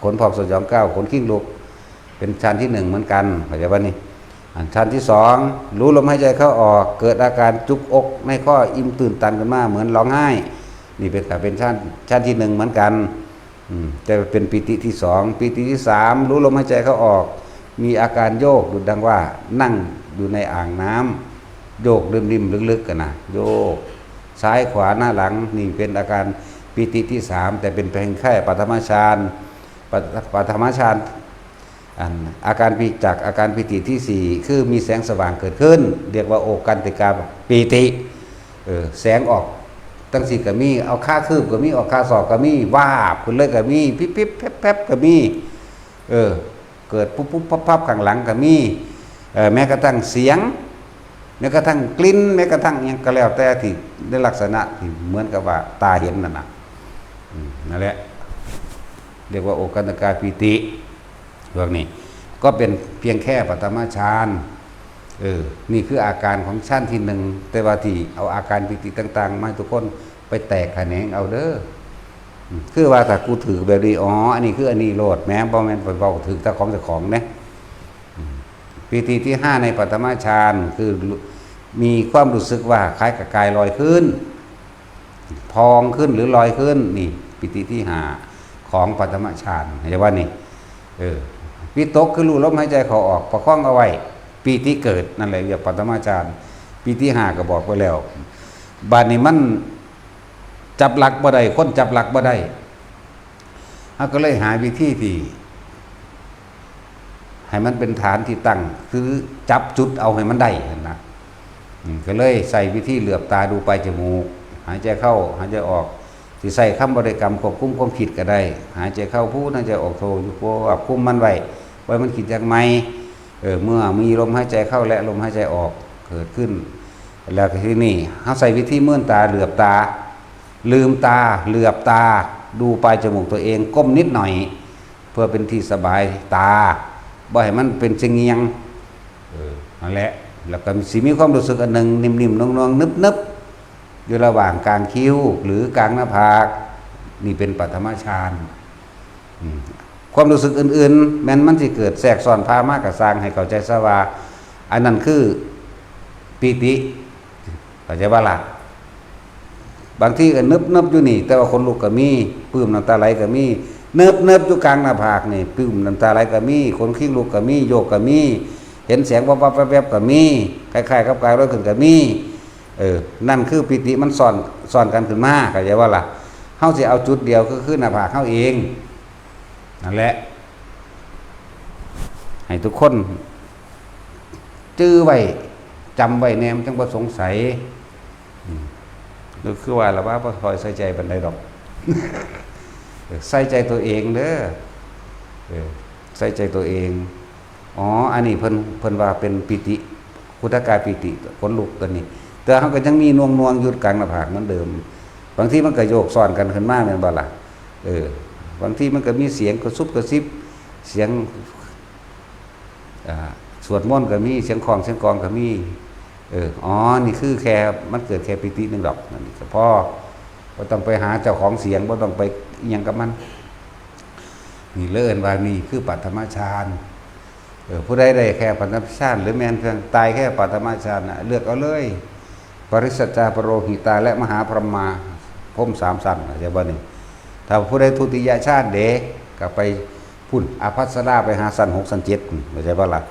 ขนพองสยองก้าว ขนคิงลุก เป็นฌานที่หนึ่งเหมือนกัน เข้าใจบ่นี่ อันฌานที่สอง รู้ลมหายใจเข้าออก เกิดอาการจุกอกในข้อ อิ่มตื้นตันขึ้นมา เหมือนร้องไห้ นี่เป็น เป็นฌาน ฌานที่หนึ่งเหมือนกัน อืม แต่เป็นปีติที่สอง ปีติที่สาม รู้ลมหายใจเข้าออก มีอาการโยก ดุจดังว่านั่งอยู่ในอ่างน้ำ โยกริมๆ ลึกๆ กันนะ โยกซ้ายขวาหน้าหลัง นี่เป็นอาการปีติที่สาม แต่เป็นเพียงแค่ปฐมฌาน ปฐ- ปฐมฌาน อัน อาการปี- จากอาการปีติที่สี่ คือมีแสงสว่างเกิดขึ้น เรียกว่าโอกันติกาปีติ เออ แสงออก ตั้งสี่ก็มี เอาค่าคืบก็มี ออกค่าศอกก็มี วาบขึ้นเลยก็มี พิบพิบแป๊บแป๊บก็มี เออ เกิดปุ๊บปุ๊บพับพับข้างหลังก็มี เออ แม้กระทั่งเสียง แม้กระทั่งกลิ่น แม้กระทั่งหยังก็แล้วแต่ที่ในลักษณะที่เหมือนกับว่าตาเห็นนั่นน่ะ อืม นั่นแหละ เรียกว่าโอกันตกาปีติ พวกนี้ ก็เป็นเพียงแค่ปฐมฌาน เออ นี่คืออาการของฌานที่หนึ่ง แต่ว่าที่เอาอาการปีติต่างๆ มาให้ทุกคนไปแตกแขนงเอาเด้อ อืม คือว่าถ้ากูถือแบบนี้ อ๋อ อันนี้คืออันนี้โลด แม้บ่แม่นไปเว้าถือแต่ของเจ้าของเด้ อืม ปีติที่ห้าในปฐมฌาน คือมีความรู้สึกว่าคล้ายกับกายลอยขึ้น พองขึ้นหรือลอยขึ้น นี่ปีติที่ห้าของปฐมฌาน เห็นว่านี่ เออ วิตกคือรู้ลมหายใจเข้าออก ประคองเอาไว้ ปีติเกิด นั่นแหละเรียกปฐมฌาน ปีติห้าก็บอกไปแล้ว บาดนี้มันจับหลักบ่ได้ คนจับหลักบ่ได้ เฮาก็เลยหาวิธีที่ ให้มันเป็นฐานที่ตั้ง คือจับจุดเอาให้มันได้หั่นนะ อืม ก็เลยใส่วิธีเหลือบตาดูปลายจมูก หายใจเข้า หายใจออก สิใส่คำบริกรรมควบคุมความคิดก็ได้ หายใจเข้าพุท หายใจออกโธ อยู่ควบคุมมันไว้ ไว้มันคิดอย่างใหม่ เออ เมื่อมีลมหายใจเข้าและลมหายใจออกเกิดขึ้น แล้วก็ทีนี้เฮาใส่วิธีมืนตา เหลือบตา ลืมตา เหลือบตา ดูปลายจมูกตัวเอง ก้มนิดหน่อย เพื่อเป็นที่สบายตา บ่ให้มันเป็นเสียงเงียง เออ นั่นแหละ แล้วก็สิมีความรู้สึกอันหนึ่ง นิ่มๆ นวลๆ นึบๆ อยู่ระหว่างกลางคิ้ว หรือกลางหน้าผาก นี่เป็นปฐมฌาน อืม ความรู้สึกอื่นๆ แม้นมันสิเกิดแทรกซ้อนพามาก็ซ่าง ให้เข้าใจซะว่า อันนั้นคือปีติ เข้าใจบ่ล่ะ บางทีก็นึบๆ อยู่นี่ แต่ว่าขนลุกก็มี ปลื้มน้ำตาไหลก็มี เนิบเนิบอยู่กลางหน้าผากนี่ ปึ้ม น้ำตาไหลก็มี ขนคิงลุกก็มี โยกก็มี เห็นแสงวับวับแวบแวบก็มี คล้ายๆกับกายลอยขึ้นก็มี เออ นั่นคือปีติมันซ้อน ซ้อนกันขึ้นมา เข้าใจบ่ล่ะ เฮาสิเอาจุดเดียว คือ คือหน้าผากเฮาเอง นั่นแหละ ให้ทุกคนจื่อไว้ จำไว้แน่ มันจั่งบ่สงสัย อืม ก็คือว่าล่ะ ว่าบ่ค่อยใส่ใจปานใดดอก เออ ใส่ใจตัวเองเด้อ เออ ใส่ใจตัวเอง อ๋อ อันนี้เพิ่น เพิ่นว่าเป็นปีติ อุทกาปีติ ขนลุกตัวนี้ แต่เฮาก็ยังมีหน่วงๆอยู่กลางหน้าผากเหมือนเดิม บางทีมันก็โยกซ้อนกันขึ้นมา แม่นบ่ล่ะ เออ บางทีมันก็มีเสียงกระซุบกระซิบ เสียง อ่า สวดมนต์ก็มี เสียงฆ้องเสียงกลองก็มี เออ อ๋อ นี่คือแค่ มันเกิดแค่ปีติหนึ่งดอก นั่นนี่ก็พอ บ่ต้องไปหาเจ้าของเสียง บ่ต้องไปอิหยังกับมัน นี่เลยเอิ้นว่านี่คือปัทมฌาน เออ ผู้ใดได้แค่ปัทมฌาน หรือแม่นเพียงตายแค่ปัทมฌานน่ะ เลือกเอาเลย ปริสจจา ปโรหิตา และมหาพรหมา พรหมสามชั้น เข้าใจบ่นี่ ถ้าผู้ใดทุติยฌานเด้ ก็ไปพุ้น อภัสรา ไปหาชั้นหกชั้นเจ็ด เข้าใจบ่ล่ะ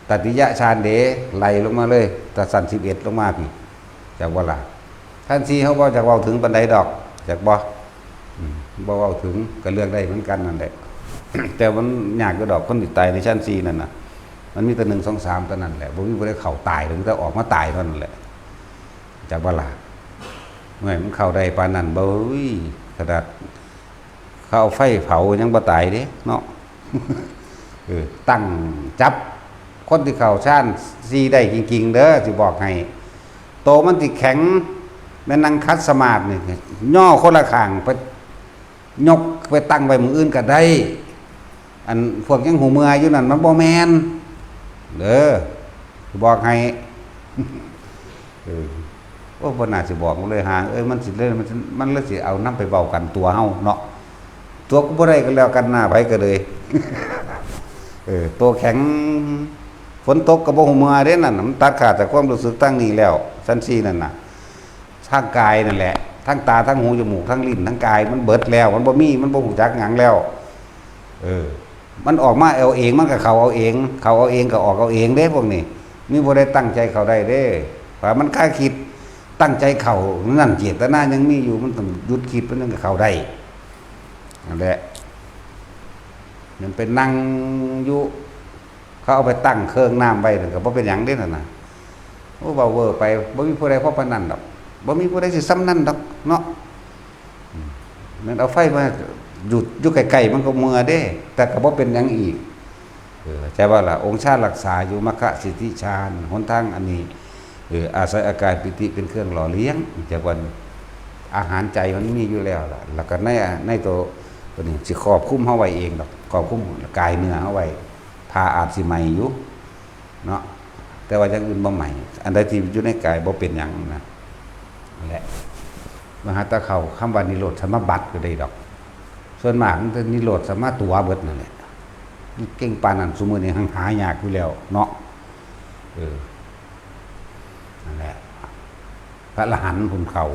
ตติยฌานเด้ ไล่ลงมาเลย แต่ชั้นสิบเอ็ดลงมาพี้ จักบ่ล่ะ ชั้นสี่เฮาบ่จักเว้าถึงปานใดดอก จักบ่ อืม บ่เว้าถึง ก็เลือกได้เหมือนกันนั่นแหละ แต่มันยากอยู่ดอก คนที่ตายในชั้นสี่นั่นน่ะ มันมีแต่หนึ่ง สอง สาม เท่านั้นแหละ บ่มีผู้ใดเข้าตายดอก มีแต่ออกมาตายเท่านั้นแหละ จักบ่ล่ะ เมื่อมันเข้าได้ปานนั้น บ่ อุ้ย ขนาดเขาเอาไฟเผายังบ่ตายเด้เนาะ เออ ตั้งจับ คนที่เข้าฌานสี่ได้จริงๆเด้อ สิบอกให้ โตมันสิแข็ง แม่นนั่งขัดสมาธินี่ ย่อคนละข้างไป ยกไปตั้งไว้หม่องอื่นก็ได้ อันพวกยังหูเมื่ออยู่นั่นมันบ่แม่น เด้อ สิบอกให้ เออ โอ้ บ่น่าสิบอกมันเลย ห่าเอ้ย มันสิเลย มันสิ มันเลยสิเอานำไปเว้ากันตัวเฮาเนาะ ตัวกูบ่ได้ก็แล้วกัน หน้าไผก็เลย เออ ตัวแข็ง ฝนตกก็บ่ฮู้เมื่อเด้นั่นน่ะ มันตัดขาดจากความรู้สึกทางนี้แล้ว ชั้นสี่นั่นน่ะ ทางกายนั่นแหละ ทั้งตา ทั้งหู จมูก ทั้งลิ้น ทั้งกาย มันเบิดแล้ว มันบ่มี มันบ่ฮู้จักหยังแล้ว เออ มันออกมาเอาเอง มันก็เข้าเอาเอง เข้าเอาเองก็ออกเอาเองเด้ พวกนี้ มีผู้ใดตั้งใจเข้าได้เด้ ถ้ามันคาดคิดตั้งใจเข้า นั่นเจตนายังมีอยู่ มันต้องหยุดคิด มันถึงจะเข้าได้ นั่นแหละ มันไปนั่งอยู่ เขาเอาไปตั้งเครื่องน้ำไว้นั่นก็บ่เป็นหยังเด้นั่นน่ะ โอ้ เว้าเวอร์ไป บ่มีผู้ใดพอปานนั้นดอก บ่มีผู้ใดสิส่ำนั้นดอกเนาะ อืม แม่นเอาไฟมาหยุดอยู่ใกล้ๆ มันก็เมื่อเด้ แต่ก็บ่เป็นหยังอีก เออ เข้าใจบ่ล่ะ องค์ฌานรักษาอยู่ มรรคสิทธิฌาน หนทางอันนี้ เออ อาศัยอาการปีติเป็นเครื่องหล่อเลี้ยง จักว่า อาหารใจมันมีอยู่แล้วล่ะ แล้วก็ใน ในตัว ตัวนี้สิควบคุมเฮาไว้เองดอก ควบคุมกายเนื้อเฮาไว้ ผ้าอาจสิไหม้อยู่เนาะ แต่ว่าอย่างอื่นบ่ไหม้ อันใดที่อยู่ในกายบ่เป็นหยังนะ นั่นแหละ มหาตะเข้าคำว่านิโรธสมาบัติก็ได้ดอก ส่วนมากมันจะนิโรธสมาตั๋วเบิดนั่นแหละ เก่งปานนั้นซุมื้อนี้หังหายากอยู่แล้วเนาะ เออ นั่นแหละ พระอรหันต์พุ้นเข้า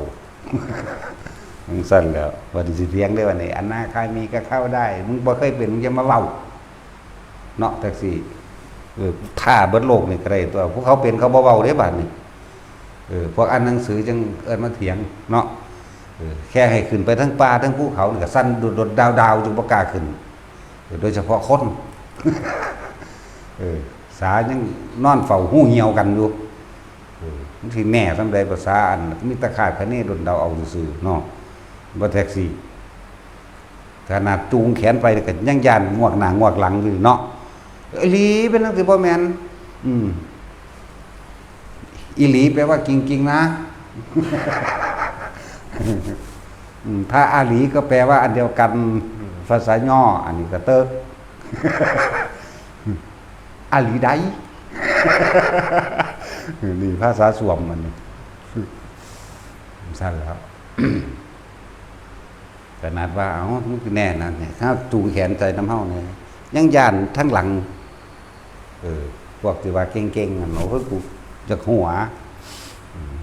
จั่งซั่นแหล้ว บัดนี้สิเถียงได้ว่านี่ อนาคามีก็เข้าได้ มึงบ่เคยเป็น มึงอย่ามาเว้า เนาะ แท็กซี่ เออ ท้าเบิดโลกนี่ก็ได้ตัว พวกเขาเป็นเขาบ่เว้าเด้บัดนี้ เออ พวกอ่านหนังสือจั่งเอิ้นมาเถียงเนาะ เออ แค่ให้ขึ้นไปทั้งป่าทั้งภูเขานี่ก็สั่นโดดๆดาวๆ อยู่ บ่กล้าขึ้น เออ โดยเฉพาะคน เออ สายังนอนเฝ้าหูเหี่ยวกันอยู่ เออ มันสิแน่ส่ำใด ภาษาอัน มีแต่คาดคะเนดนเดาเอาซื่อๆเนาะ บ่แท็กซี่ ขนาดจูงแขนไปก็ยังย้านงวกหน้างวกหลังอยู่เนาะ อีหลีเป็นจั่งซี้บ่แม่น อืม อีหลีแปลว่าจริงๆนะ อืม ถ้าอาหลีก็แปลว่าอันเดียวกัน ภาษาย่อ อันนี้ก็เติก อาหลีใด นี่ภาษาสวมมันนี่ ซั่นแหล้ว ขนาดว่า เอ้า มันคือแน่นั่นเนี่ย ถ้าจูงแขนใส่นำเฮาเนี่ย ยังย้านทั้งหลัง เออ พวกที่ว่าเก่งๆนั่น โอ้ย กูอยากหัว อืม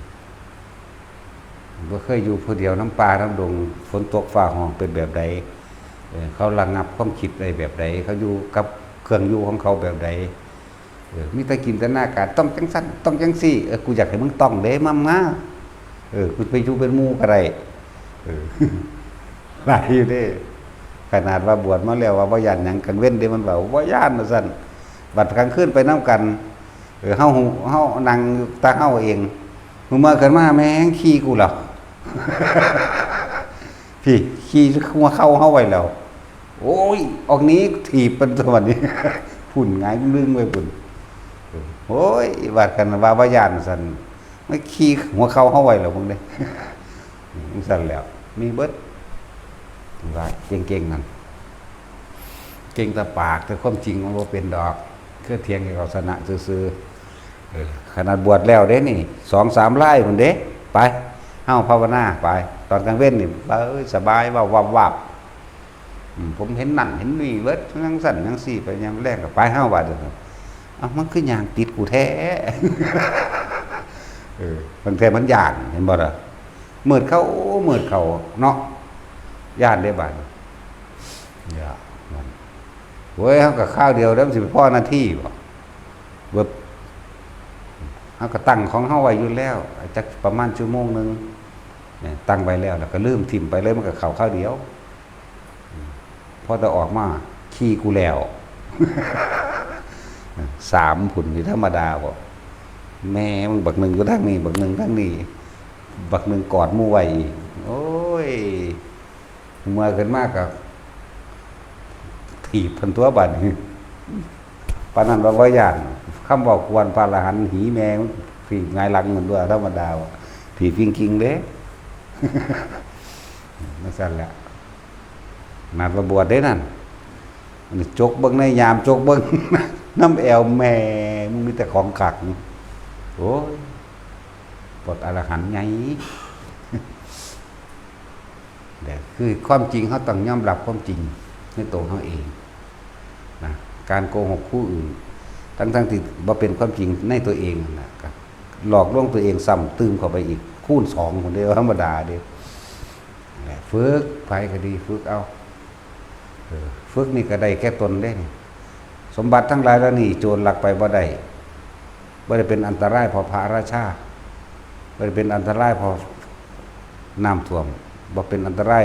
บ่เคยอยู่ผู้เดียวนำป่านำดง ฝนตกฟ้าฮ้องเป็นแบบใด เออ เขาระงับความคิดได้แบบใด เขาอยู่กับเครื่องอยู่ของเขาแบบใด เออ มีแต่จินตนาการ ต้องจังซั่น ต้องจังซี่ เออ กูอยากให้มึงต้องเด้ มา มา เออ กูไปอยู่เป็นหมู่ก็ได้ เออ หลายอยู่เด้ ขนาดว่าบวชมาแล้วว่าบ่ย้านหยัง กลางเว็นเด้ มันว่าบ่ย้านว่าซั่น บัดกลางคืนไปนำกัน เออ เฮา เฮานั่งอยู่แต่เฮาเอง มื้อเมื่อขึ้นมาแม่งขี้กูแล้ว พี่ ขี้หัวเข่าเฮาไว้แล้ว โอ้ย ออกหนี้ถีบเป็นตัวนี้ พุ่นหงายลึงไว้พุ่น โอ้ย บาดกันว่าบ่ย้านซั่น มาขี้หัวเข่าเฮาไว้แล้วมึงเด้ จังซั่นแล้ว มีเบิด ว่าเก่งๆนั่น เก่งแต่ปาก แต่ความจริงมันบ่เป็นดอก คือเถียงให้เขาชนะซื่อๆ เออ ขนาดบวชแล้วเด้นี่ สองสามรายพุ่นเด้ ไป เฮาภาวนาไป ตอนกลางเว็นนี่ เอ้ย สบาย เว้าวับวับ อืม ผมเห็นนั่นเห็นนี่เบิด จังซั่นจังซี่ ไปยามแลงก็ไป เฮาว่าเด้อ เอ้า มันคือย่างติดกูแท้ เออ บางเทื่อมันย้าน เห็นบ่ล่ะ มืดเข้า มืดเข้าเนาะ ย้านเด้บาดนี้ อย่า มัน โอ้ย เฮาก็คราวเดียวแล้วมันสิไปพอนาทีบ่ เบิด เฮาก็ตั้งของเฮาไว้อยู่แล้ว จักประมาณชั่วโมงหนึ่ง เนี่ย ตั้งไว้แล้ว แล้วก็ลืมถิ่มไปเลย มันก็เข้าคราวเดียว พอแต่ออกมา ขี้กูแล้ว สามพุ่นนี่ธรรมดาบ่ แม่มึง บักหนึ่งอยู่ทางนี้ บักหนึ่งทางนี้ บักหนึ่งกอดหมู่ไว้อีก โอ้ย เมื่อขึ้นมาก็ถีบเพิ่นตัวบัดนี้ ปานนั้นว่าบ่ย้าน คำเว้ากวนพระอรหันต์ หีแม่มึงถีบหงายหลังเหมือนตัวธรรมดาบ่ ถีบจริงๆเด้ จังซั่นแหละ นัดว่าบวชเด้นั่น อันนี้จกเบิ่งในยาม จกเบิ่ง นำแอว แม่มึงมีแต่ของขลัง โอ้ย พวกอรหันต์ไง เนี่ย คือความจริง เฮาต้องยอมรับความจริงในตัวเฮาเองนะ การโกหกผู้อื่น ทั้งๆที่บ่เป็นความจริงในตัวเองนั่นแหละ ก็หลอกลวงตัวเองซ้ำตื่มเข้าไปอีก คูณสอง พุ้นเด้ ธรรมดาเด้ ฝึก ไผก็ดี ฝึกเอา เออ ฝึกนี่ก็ได้แก่ตนเด้นี่ สมบัติทั้งหลายเหล่านี้ โจรลักไปบ่ได้ บ่ได้เป็นอันตรายเพราะพระราชา บ่ได้เป็นอันตรายเพราะน้ำท่วม บ่เป็นอันตราย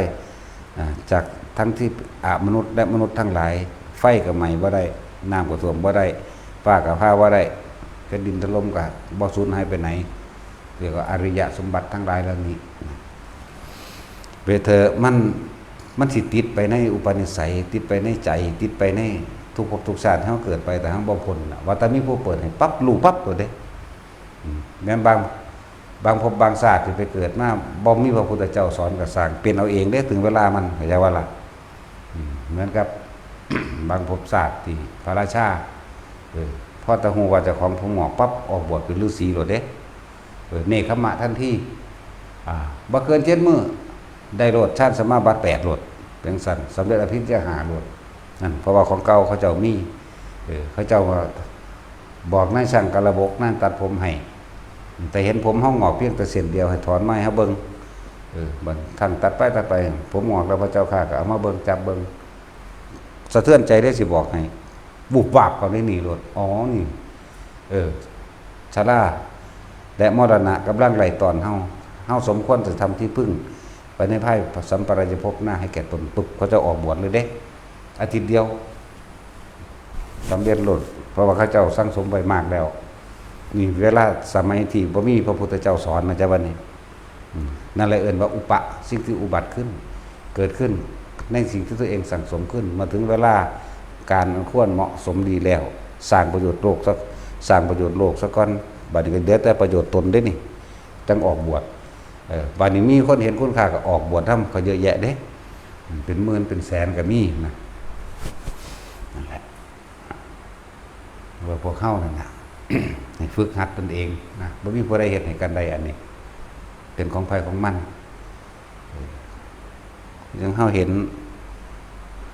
อ่า จากทั้งที่อมนุษย์และมนุษย์ทั้งหลาย ไฟก็ไหม้บ่ได้ น้ำก็ท่วมบ่ได้ ฟ้าก็ผ่าบ่ได้ แผ่นดินถล่มก็บ่สูญหายไปไหน เรียกว่าอริยสมบัติทั้งหลายเหล่านี้ เวเธอมัน มันสิติดไปในอุปนิสัย ติดไปในใจ ติดไปในทุกภพทุกชาติ เฮาเกิดไปแต่เฮาบ่พ้นน่ะ ว่าแต่มีผู้เปิดให้ปั๊บ รู้ปั๊บโลดเด้ อืม แม่นบาง บางภพบางชาติที่ไปเกิดมา บ่มีพระพุทธเจ้าสอนก็สร้าง เป็นเอาเองเด้ ถึงเวลามัน เข้าใจบ่ล่ะ อืม เหมือนกับ บางภพชาติที่พระราชา เออ พอแต่ฮู้ว่าเจ้าของผมงอกปั๊บ ออกบวชเป็นฤาษีโลดเด้ เออ เนกขัมมะทันที อ่า บ่เกินเจ็ดมื้อ ได้โลด ฌานสมาบัติแปดโลด เป็นซั่น สำเร็จอภิญญาห้าโลด นั่น เพราะว่าของเก่าเขาเจ้ามี เออ เขาเจ้าว่า บอกนายช่างกระบก นายตัดผมให้ แต่เห็นผมเฮางอกเพียงแต่เส้นเดียว ให้ถอนมาให้เฮาเบิ่ง เออ บัดช่างตัดไปตัดไป ผมงอกแล้วพระเจ้าข้า ก็เอามาเบิ่ง จับเบิ่ง สะเทือนใจเด้ สิบอกให้ วุบวาบเข้าในนี่โลด อ๋อ นี่ เออ ชรา และมรณะกำลังไล่ต้อนเฮา เฮาสมควรจะทำที่พึ่ง ไปในภายสัมปรายภพหน้าให้แก่ตน ปุ๊บ เขาเจ้าออกบวชเลยเด้ อาทิตย์เดียว สำเร็จโลด เพราะว่าเขาเจ้าสั่งสมไว้มากแล้ว นี่เวลาสมัยที่บ่มีพระพุทธเจ้าสอนนะจ๊ะ บัดนี้ อืม นั่นแหละเอิ้นว่าอุปะ สิ่งที่อุบัติขึ้น เกิดขึ้น ในสิ่งที่ตัวเองสั่งสมขึ้น มาถึงเวลาการอันควรเหมาะสมดีแล้ว สร้างประโยชน์โลกซะ สร้างประโยชน์โลกซะก่อน บัดนี้ก็เหลือแต่ประโยชน์ตนเด้นี่ จั่งออกบวช เออ บัดนี้มีคนเห็นคุณค่าก็ออกบวชนำเขาเยอะแยะเด้ อืม เป็นหมื่นเป็นแสนก็มีนะ นั่นแหละ ว่าพวกเฮานั่นน่ะ ให้ฝึกหัดตนเองนะ บ่มีผู้ใดเฮ็ดให้กันได้อันนี้ เป็นของไผของมัน เออ อย่างเฮาเห็น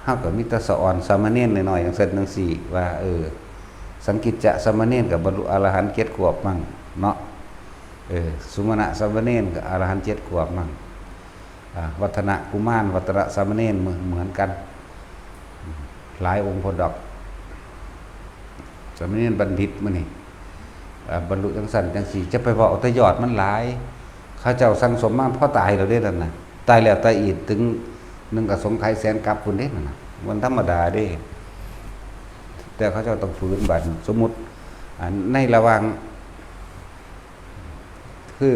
เฮาก็มีแต่สะออนสามเณรน้อยๆ จังซั่นจังซี่ ว่า เออ สังกิจจะสามเณรก็บรรลุอรหันต์เจ็ดขวบมั่งเนาะ เออ สุมาณะสามเณรก็อรหันต์เจ็ดขวบมั่ง อ่า วัฒนกุมาร วัฒนสามเณรเหมือน เหมือนกัน หลายองค์โพดดอก สามเณรบัณฑิตมื้อนี้ เอ่อ บรรลุจังซั่นจังซี่ จะไปเว้าเอาแต่ยอดมันหลาย เขาเจ้าสั่งสมมาพอตายแล้วเด้นั่นน่ะ ตายแล้วตายอีก ถึงหนึ่งอสงไขยแสนกัปพุ้นเด้นั่นน่ะ มันธรรมดาเด้ แต่เขาเจ้าต้องฝืนบัด สมมุติ อ่า ในระหว่าง คือ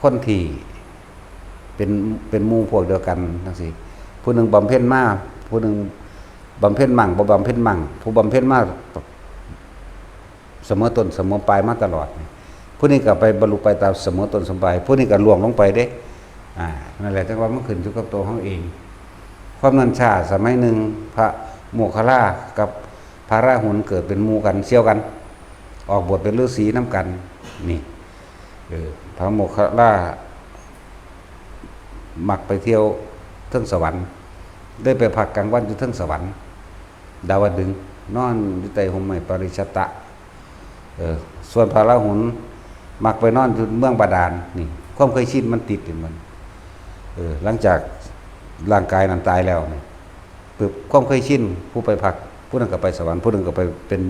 คนที่เป็น เป็นหมู่พวกเดียวกันจังซี้ ผู้หนึ่งบำเพ็ญมา ผู้หนึ่งบำเพ็ญมั่ง บ่บำเพ็ญมั่ง ผู้บำเพ็ญมาเสมอต้นเสมอปลายมาตลอดนี่ ผู้นี้ก็ไปบรรลุไปตามเสมอต้นเสมอปลาย ผู้นี้ก็ล่วงลงไปเด้ อ่า นั่นแหละ จั่งว่ามันขึ้นอยู่กับตัวเฮาเอง ความนั้นช้าสมัยหนึ่ง พระโมคคัลลากับพระราหุลเกิดเป็นหมู่กัน เสี่ยวกัน ออกบวชเป็นฤาษีนำกัน นี่ เออ พระโมคคัลลา มักไปเที่ยวเทิงสวรรค์ ได้ไปพักกลางวันอยู่เทิงสวรรค์ ดาวดึงส์ นอนอยู่ใต้ร่มไม้ปาริจัตตะ เออ ส่วนพระราหุลมักไปนอนอยู่เมืองบาดาล นี่ ความเคยชินมันติดอยู่มัน เออ หลังจากร่างกายนั้นตายแล้วนี่ ปึ๊บ ความเคยชิน ผู้ไปพัก ผู้นั้นก็ไปสวรรค์ ผู้นั้นก็ไปเป็น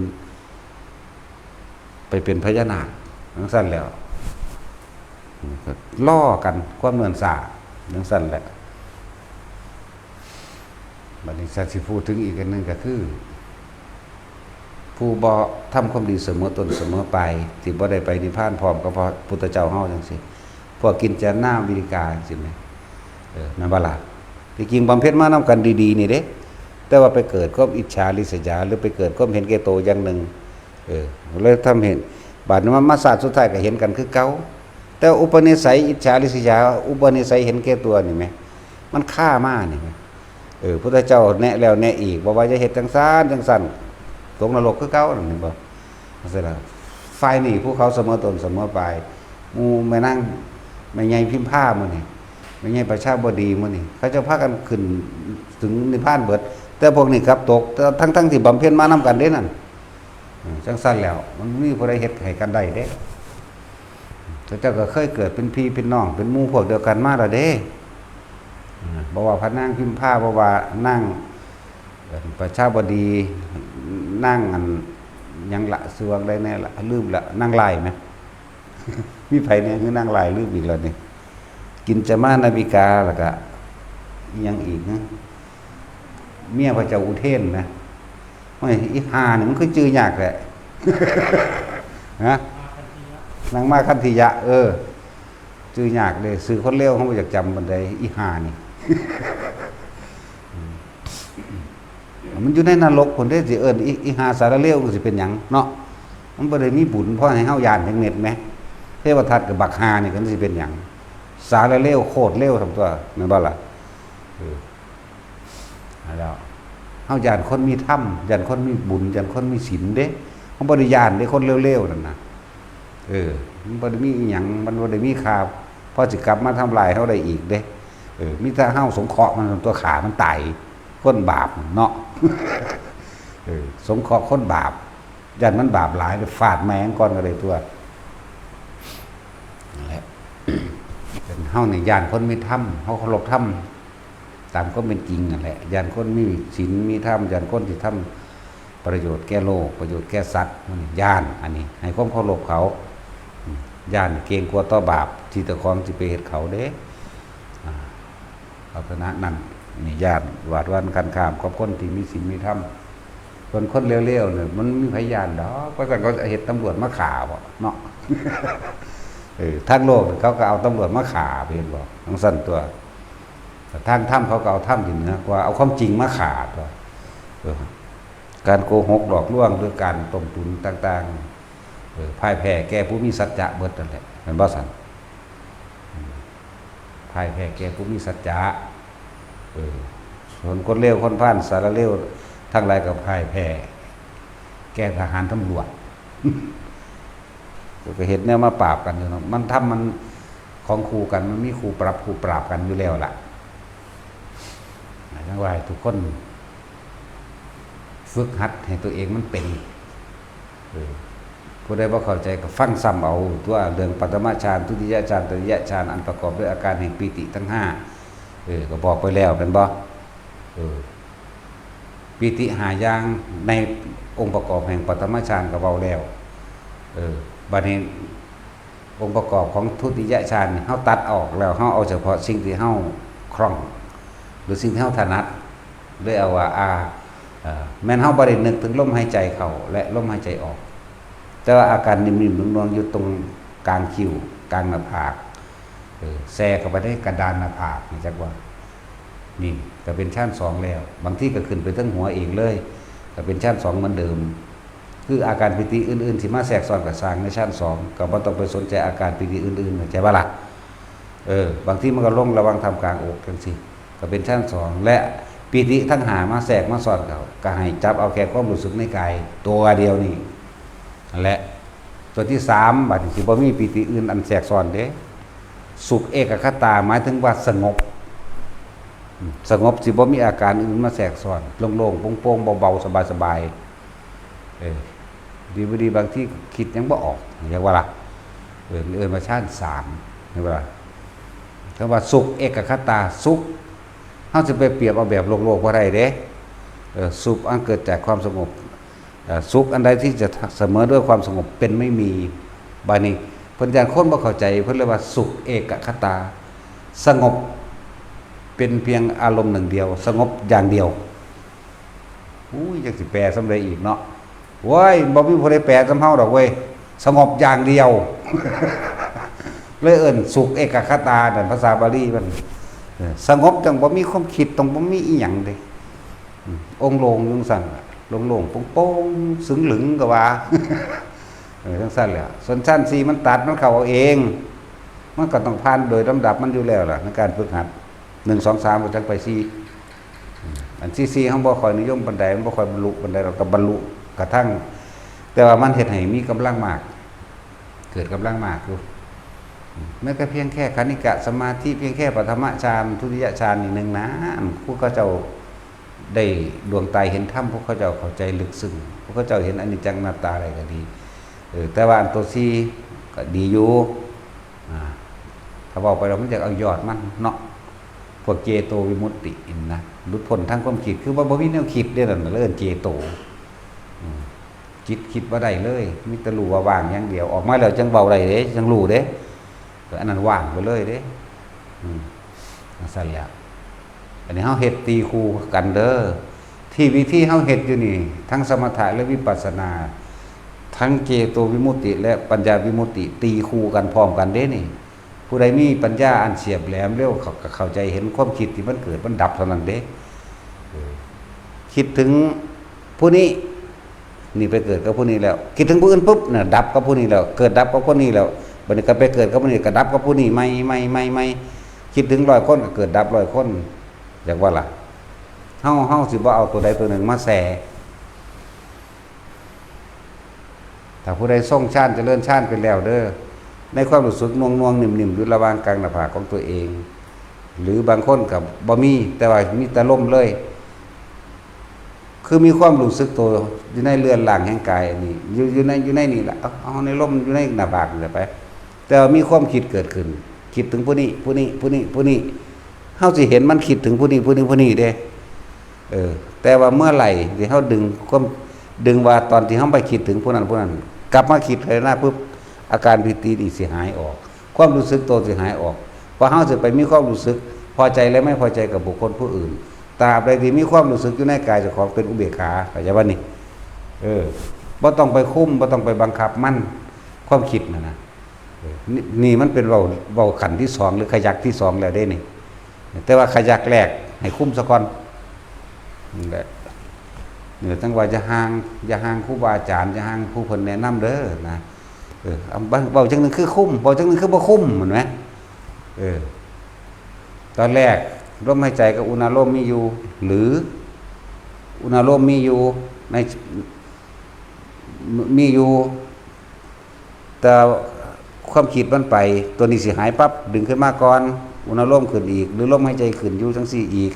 ไปเป็นพญานาค จั่งซั้นแล้ว ก็รอกัน ความเนิ่นช้า จั่งซั้นแหละ บัดนี้ ถ้าสิพูดถึงอีกอันหนึ่งก็คือ ผู้บ่ทำความดีเสมอต้นเสมอปลาย ที่บ่ได้ไปนิพพานพร้อมกับพระพุทธเจ้าเฮาจั่งซี้ พวกกินจานาวิริกาจั่งซี้แหม เออ แม่นบ่ล่ะ ที่จริงบำเพ็ญมานำกันดีๆ นี่เด้ แต่ว่าไปเกิดความอิจฉาริษยา หรือไปเกิดความเห็นแก่ตัวอย่างหนึ่ง เออ เลยทำให้ บาดนี้มันมาชาติสุดท้ายก็เห็นกันคือเก่า แต่อุปนิสัยอิจฉาริษยา อุปนิสัยเห็นแก่ตัวนี่แหม มันคามานี่แหม เออ พุทธเจ้าแนะแล้วแนะอีก บอกว่าอย่าเฮ็ดจั่งซั้นจั่งซั้น ตกนรกคือเก่านั่น เห็นบ่ จั่งซี้ล่ะ ฝ่ายนี้ผู้เขาเสมอต้นเสมอปลาย หมู่แม่นาง แม่ใหญ่พิมพามื้อนี้ แม่ใหญ่ประชาบดีมื้อนี้ เขาเจ้าพากันขึ้นถึงนิพพานเบิด แต่พวกนี้กลับตก ทั้งๆ ที่บำเพ็ญมานำกันเด้นั่น อืม จั่งซั้นแล้ว มันมีผู้ใดเฮ็ดให้กันได้เด้ เขาเจ้าก็เคยเกิดเป็นพี่เป็นน้อง เป็นหมู่พวกเดียวกันมาแล้วเด้ อืม บ่ว่าพระนางพิมพา บ่ว่านาง เอ่อ ประชาบดี นางอันหยังละ ชื่อว่าใดแน่ละ ลืมละ นางไล่ไหม มีไผแน่คือนางไล่ ลืมอีกแล้วนี่ กินจามานาวิกา แล้วก็อิหยังอีกนะ เมียพระเจ้าอุเทนนะ โอ้ย อีห่านี่มันคือชื่อยากแท้ ฮะ นางมาคันธียะ เออ ชื่อยากเด้ ชื่อคนเลว เฮาบ่อยากจำปานใด อีห่านี่ มันอยู่ในนรกพุ้นเด้ สิเอิ้นอี อีห่าสารเลวก็สิเป็นหยังเนาะ มันบ่ได้มีบุญพอให้เฮาย้านจักเม็ดแหม เทวทัตกับบักห่านี่ก็สิเป็นหยัง สารเลวโคตรเลวส่ำตัว แม่นบ่ล่ะ เออ แล้ว เฮาย้านคนมีธรรม ย้านคนมีบุญ ย้านคนมีศีลเด้ เฮาบ่ได้ย้านเด้ คนเลวๆ นั่นน่ะ เออ มันบ่ได้มีอิหยัง มันบ่ได้มีค่า พอสิกลับมาทำลายเฮาได้อีกเด้ เออ มีแต่เฮาสงเคราะห์มันตัว ฆ่ามันตาย คนบาปเนาะ เออ สงเคราะห์คนบาป ย้านมันบาปหลาย ฟาดแม่งก่อนก็ได้ตัว นั่นแหละ เป็นเฮานี่ย้านคนมีธรรม เฮาเคารพธรรม ตามความเป็นจริงนั่นแหละ ย้านคนมีศีลมีธรรม ย้านคนที่ทำประโยชน์แก่โลก ประโยชน์แก่สัตว์ มันย้าน อันนี้ให้ความเคารพเขา อืม ย้านเกรงกลัวต่อบาปที่เจ้าของสิไปเฮ็ดเขาเด้ อ่า ลักษณะนั้น นี่ย้าน หวาดหวั่นคร้านคามกับคนที่มีศีลมีธรรม ส่วนคนเลวๆ เนี่ย มันมีไผย้านดอก เพราะฉะนั้นเขาเฮ็ดตำรวจมาฆ่าบ่เนาะ เออ ทางโลกเขาก็เอาตำรวจมาฆ่า เห็นบ่ จั่งซั้นตัว ทางธรรมเขาก็เอาธรรมที่เหนือกว่า เอาความจริงมาฆ่าตัว เออ การโกหกหลอกลวงหรือการต้มตุ๋นต่างๆ เออ พ่ายแพ้แก่ผู้มีสัจจะเบิดนั่นแหละ แม่นบ่ซั่น อืม พ่ายแพ้แก่ผู้มีสัจจะ เออ ส่วนคนเลวคนพาลสารเลวทั้งหลายก็พ่ายแพ้แก่ทหารตำรวจ ก็เฮ็ดแนวมาปราบกันอยู่เนาะ มันธรรมมันของคู่กัน มันมีคู่ปรับคู่ปราบกันอยู่แล้วล่ะ จั่งว่าให้ทุกคนฝึกหัดให้ตัวเองมันเป็น เออ ผู้ใดบ่เข้าใจก็ฟังซ้ำเอาตัว เรื่องปฐมฌาน ทุติยฌาน ตติยฌาน อันประกอบด้วยอาการแห่งปีติทั้งห้า เออ ก็บอกไปแล้วแม่นบ่ เออ ปีติห้าอย่างในองค์ประกอบแห่งปฐมฌานก็เว้าแล้ว เออ บัดนี้องค์ประกอบของทุติยฌานนี่เฮาตัดออกแล้ว เฮาเอาเฉพาะสิ่งที่เฮาคล่อง หรือสิ่งที่เฮาถนัด เลยเอาว่า อ่า เอ่อ แม่นเฮาบ่ได้นึกถึงลมหายใจเข้าและลมหายใจออก แต่ว่าอาการนิ่มๆ นวลๆ อยู่ตรงกลางคิ้ว กลางหน้าผาก เออ แทรกเข้าไปในกระดานหน้าผากนี่จักว่า นี่ก็เป็นฌานสองแล้ว บางทีก็ขึ้นไปเทิงหัวเองเลย ก็เป็นฌานสองเหมือนเดิม คืออาการปีติอื่นๆ ที่มาแทรกซ้อนกับสร้างในฌานสอง ก็บ่ต้องไปสนใจอาการปีติอื่นๆ เข้าใจบ่ล่ะ เออ บางทีมันก็ลงระหว่างท่ามกลางอกจังซี่ ก็เป็นฌานสอง และปีติทั้งห้ามาแทรกมาซ้อนเข้า ก็ให้จับเอาแค่ความรู้สึกในกายตัวเดียวนี่ นั่นแหละ ตัวที่สาม บัดนี้สิบ่มีปีติอื่นอันแทรกซ้อนเด้ สุขเอกคตา หมายถึงว่าสงบ อืม สงบสิบ่มีอาการอื่นมาแทรกซ้อน โล่งๆ โปร่งๆ เบาๆ สบายๆ เออ ดีบ่ดีบางทีคิดหยังบ่ออก เรียกว่าล่ะ เออ เอิ้นว่าฌานสาม เห็นบ่ล่ะ คำว่าสุขเอกคตา สุข เฮาสิไปเปรียบเอาแบบโลกๆ บ่ได้เด้ เออ สุขอันเกิดจากความสงบ เอ่อ สุขอันใดที่จะเสมอด้วยความสงบเป็นไม่มี บาดนี้เพิ่นย้านคนบ่เข้าใจ เพิ่นเลยว่าสุขเอกคตา สงบเป็นเพียงอารมณ์หนึ่งเดียว สงบอย่างเดียว อุ้ย จักสิแปลส่ำใดอีกเนาะ โว้ย บ่มีผู้ใดแปลส่ำเฮาดอกเว้ย สงบอย่างเดียว เลยเอิ้นสุขเอกคตา นั่นภาษาบาลีมัน เออ สงบจั่งบ่มีความคิด ต้องบ่มีอีหยังเด้ อืม องค์โล่งอยู่จั่งซั่นล่ะ โล่งๆ โปร่งๆ สึงหลึงก็ว่า เออ จั่งซั่นแหละ ส่วนฌานสี่มันตัด มันเข้าเอาเอง มันก็ต้องผ่านโดยลำดับมันอยู่แล้วล่ะ ในการฝึกหัด หนึ่ง สอง สาม ก็จั่งไปสี่ อืม อันที่สี่เฮาบ่ค่อยนิยมปานใด มันบ่ค่อยบรรลุปานใด เราก็บรรลุกระทั่ง แต่ว่ามันเฮ็ดให้มีกำลังมาก เกิดกำลังมากอยู่ อืม แม้แต่เพียงแค่คณิกะสมาธิ เพียงแค่ปฐมฌาน ทุติยฌานนี่หนึ่งนะ อันผู้เขาเจ้าได้ดวงตาเห็นธรรม พวกเขาเจ้าเข้าใจลึกซึ้ง พวกเขาเจ้าเห็นอนิจจังอนัตตาอะไรก็ดี เออ แต่ว่าอันตัวสี่ก็ดีอยู่ อ่า ถ้าเว้าไปแล้วมันอยากเอายอดมันเนาะ พวกเจโตวิมุตติอินนะ หลุดพ้นทางความคิด คือว่าบ่มีแนวคิดเด้ นั่นน่ะเอิ้นเจโต อืม จิตคิดบ่ได้เลย มีแต่รู้ว่าว่างอย่างเดียว ออกมาแล้วจั่งเว้าได้เด้ จั่งรู้เด้ เออ อันนั้นว่างไปเลยเด้ อืม จั่งซั่นแหละ อันนี้เฮาเฮ็ดตีคู่กันเด้อ ที่วิธีเฮาเฮ็ดอยู่นี่ ทั้งสมถะและวิปัสสนา ทั้งเจโตวิมุตติและปัญญาวิมุตติ ตีคู่กันพร้อมกันเด้นี่ ผู้ใดมีปัญญาอันเฉียบแหลมเร็ว เขาก็เข้าใจเห็นความคิดที่มันเกิดมันดับเท่านั้นเด้ เออ คิดถึงผู้นี้ นี่ไปเกิดกับผู้นี้แล้ว คิดถึงผู้อื่นปุ๊บน่ะ ดับกับผู้นี้แล้ว เกิดดับกับคนนี้แล้ว บัดนี้ก็ไปเกิดกับผู้นี้ ก็ดับกับผู้นี้ ใหม่ ใหม่ ใหม่ ใหม่ คิดถึงร้อยคนก็เกิดดับร้อยคน จั่งว่าล่ะ เฮา เฮาสิบ่เอาตัวใดตัวหนึ่งมาแส่ ถ้าผู้ใดทรงฌานเจริญฌานไปแล้วเด้อ ในความรู้สึกหน่วงๆ นิ่มๆ อยู่ระหว่างกลางหน้าผากของตัวเอง หรือบางคนก็บ่มี แต่ว่ามีแต่ลมเลย คือมีความรู้สึกตัวอยู่ในเรือนร่างแห่งกายอันนี้ อยู่ อยู่ใน อยู่ในนี่แหละ เอา เอาในลมอยู่ในหน้าผากนี่แหละไป แต่ว่ามีความคิดเกิดขึ้น คิดถึงผู้นี้ ผู้นี้ ผู้นี้ ผู้นี้ เฮาสิเห็นมันคิดถึงผู้นี้ ผู้นี้ ผู้นี้เด้ เออ แต่ว่าเมื่อไหร่ที่เฮาดึงความ ดึงว่าตอนที่เฮาไปคิดถึงผู้นั้น ผู้นั้น กลับมาคิดเลยนะปุ๊บ อาการปีตินี่สิหายออก ความรู้สึกตัวสิหายออก เพราะเฮาสิไปมีความรู้สึกพอใจและไม่พอใจกับบุคคลผู้อื่น ตราบใดที่มีความรู้สึกอยู่ในกายเจ้าของเป็นอุเบกขา เข้าใจบ่นี่ เออ บ่ต้องไปคุม บ่ต้องไปบังคับมัน ความคิดน่ะนะ เออ นี่ นี่มันเป็นเว้า เว้าขั้นที่สอง หรือขยักที่สองแล้วเด้นี่ แต่ว่าขยักแรกให้คุมซะก่อน นั่นแหละ เนี่ย จั่งว่าอย่าห่าง อย่าห่างครูบาอาจารย์ อย่าห่างผู้เพิ่นแนะนำเด้อนะ เออ เอา เว้าจั่งหนึ่งคือคุม เว้าจั่งหนึ่งคือบ่คุม เห็นไหม เออ ตอนแรกลมหายใจกับอุณาโลมมีอยู่ หรืออุณาโลมมีอยู่ ใน มีอยู่ แต่ความคิดมันไป ตัวนี้สิหายปั๊บ ดึงขึ้นมาก่อน อุณาโลมขึ้นอีก หรือลมหายใจขึ้นอยู่จั่งซี่อีก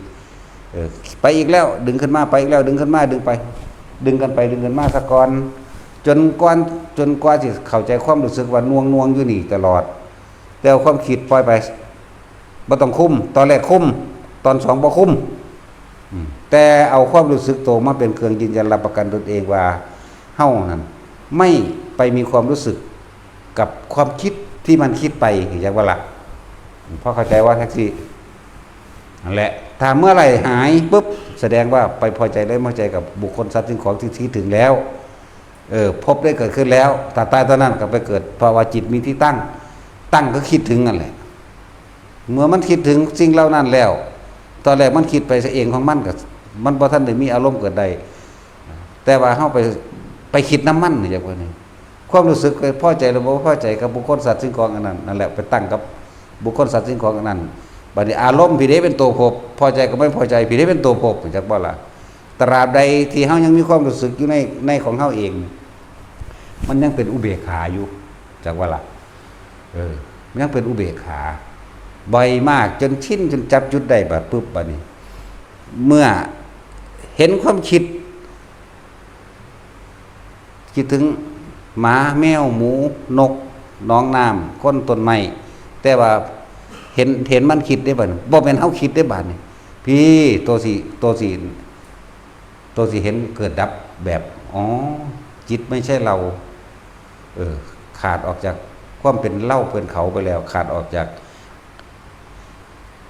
เออ ไปอีกแล้ว ดึงขึ้นมา ไปอีกแล้ว ดึงขึ้นมา ดึงไป ดึงกันไป ดึงกันมาซะก่อน จนก่อน จนกว่าสิเข้าใจความรู้สึกว่าหน่วงๆ อยู่นี่ตลอด แต่เอาความคิดปล่อยไป บ่ต้องคุม ตอนแรกคุม ตอนสองบ่คุม อืม แต่เอาความรู้สึกตัวมาเป็นเครื่องยืนยันรับประกันตนเองว่าเฮานั้นไม่ไปมีความรู้สึกกับความคิดที่มันคิดไป อย่างว่าละ พอเข้าใจว่าแท็กซี่ นั่นแหละ ถ้าเมื่อไหร่หายปุ๊บ แสดงว่าไปพอใจและไม่พอใจกับบุคคลสัตว์สิ่งของที่คิดถึงแล้ว เออ ภพได้เกิดขึ้นแล้ว ถ้าตายตอนนั้นก็ไปเกิด เพราะว่าจิตมีที่ตั้ง ตั้งก็คิดถึงนั่นแหละ เมื่อมันคิดถึงสิ่งเหล่านั้นแล้ว ตอนแรกมันคิดไปเองของมันก็ มันบ่ทันได้มีอารมณ์เกิดได้ แต่ว่าเฮาไป ไปคิดนำมันนี่ อย่างว่านี่ ความรู้สึกพอใจหรือบ่พอใจกับบุคคลสัตว์สิ่งของอันนั้น นั่นแหละ ไปตั้งกับบุคคลสัตว์สิ่งของอันนั้น บัดนี้อารมณ์พี้เด้เป็นตัวภพ พอใจกับไม่พอใจพี้เด้เป็นตัวภพ จักบ่ล่ะ ตราบใดที่เฮายังมีความรู้สึกอยู่ใน ในของเฮาเอง มันยังเป็นอุเบกขาอยู่ จักว่าล่ะ เออ มันยังเป็นอุเบกขา บ่อยมากจนชินจนจับจุดได้ บัดปุ๊บ บัดนี้ เมื่อเห็นความคิด คิดถึงหมา แมว หมู นก หนองน้ำ คน ต้นไม้ แต่ว่าเห็น เห็นมันคิดได้บัดนี้ บ่แม่นเฮาคิดได้บัดนี้ พี่ ตัวสิ ตัวสิ ตัวสิเห็นเกิดดับแบบ อ๋อ จิตไม่ใช่เรา เออ ขาดออกจากความเป็นเราเป็นเขาไปแล้ว ขาดออกจาก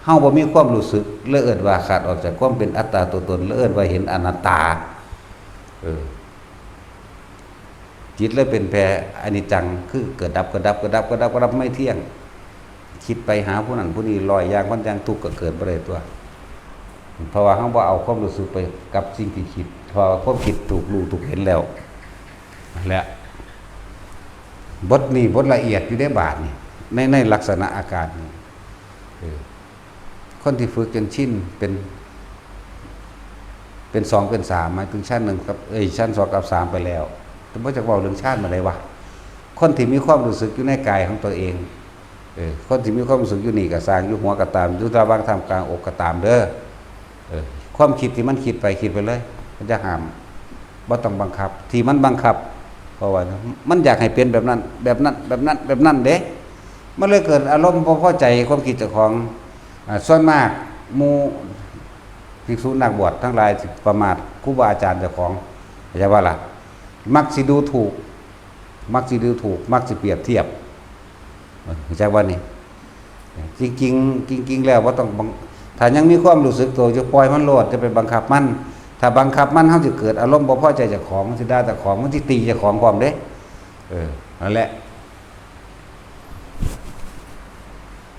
เฮาบ่มีความรู้สึก เลยเอิ้นว่าขาดออกจากความเป็นอัตตาตัวตน เลยเอิ้นว่าเห็นอนัตตา เออ จิตเลยเป็นแผ่อนิจจัง คือเกิดดับ เกิดดับ เกิดดับ เกิดดับ เกิดดับ ไม่เที่ยง คิดไปหาผู้นั้นผู้นี้ ร้อยอย่างพันอย่าง ทุกข์ก็เกิดบ่ได้ตัว เพราะว่าเฮาบ่เอาความรู้สึกไปกับสิ่งที่คิด เพราะว่าความคิดถูกรู้ถูกเห็นแล้ว นั่นแหละ บทนี้บทละเอียดอยู่ในบาทนี่ ใน ในลักษณะอาการนี่ เออ คนที่ฝึกจนชินเป็น เป็นสองเป็นสาม หมายถึงชั้นหนึ่งกับ เอ้ย ชั้นสองกับสามไปแล้ว แต่บ่จักเว้าเรื่องฌานมาได้วะ คนที่มีความรู้สึกอยู่ในกายของตัวเอง เออ คนที่มีความรู้สึกอยู่นี่ก็ซ่าง อยู่หัวก็ตาม อยู่ระหว่างท่ามกลางอกก็ตามเด้อ เออ ความคิดที่มันคิดไป คิดไปเลย มันจะห้าม บ่ต้องบังคับ ที่มันบังคับ เพราะว่ามันอยากให้เป็นแบบนั้น แบบนั้น แบบนั้น แบบนั้นเด้ มันเลยเกิดอารมณ์บ่พอใจความคิดเจ้าของ อ่า ส่วนมากหมู่ภิกษุนักบวชทั้งหลายสิประมาทครูบาอาจารย์เจ้าของ เข้าใจบ่ล่ะ มักสิดูถูก มักสิดูถูก มักสิเปรียบเทียบ เออ เข้าใจบ่นี่ จริงๆ จริงๆ แล้วบ่ต้องบัง ถ้ายังมีความรู้สึกตัวอยู่ ปล่อยมันโลด อย่าไปบังคับมัน ถ้าบังคับมัน เฮาสิเกิดอารมณ์บ่พอใจเจ้าของ มันสิด่าเจ้าของ มันสิตีเจ้าของพร้อมเด้ เออ นั่นแหละ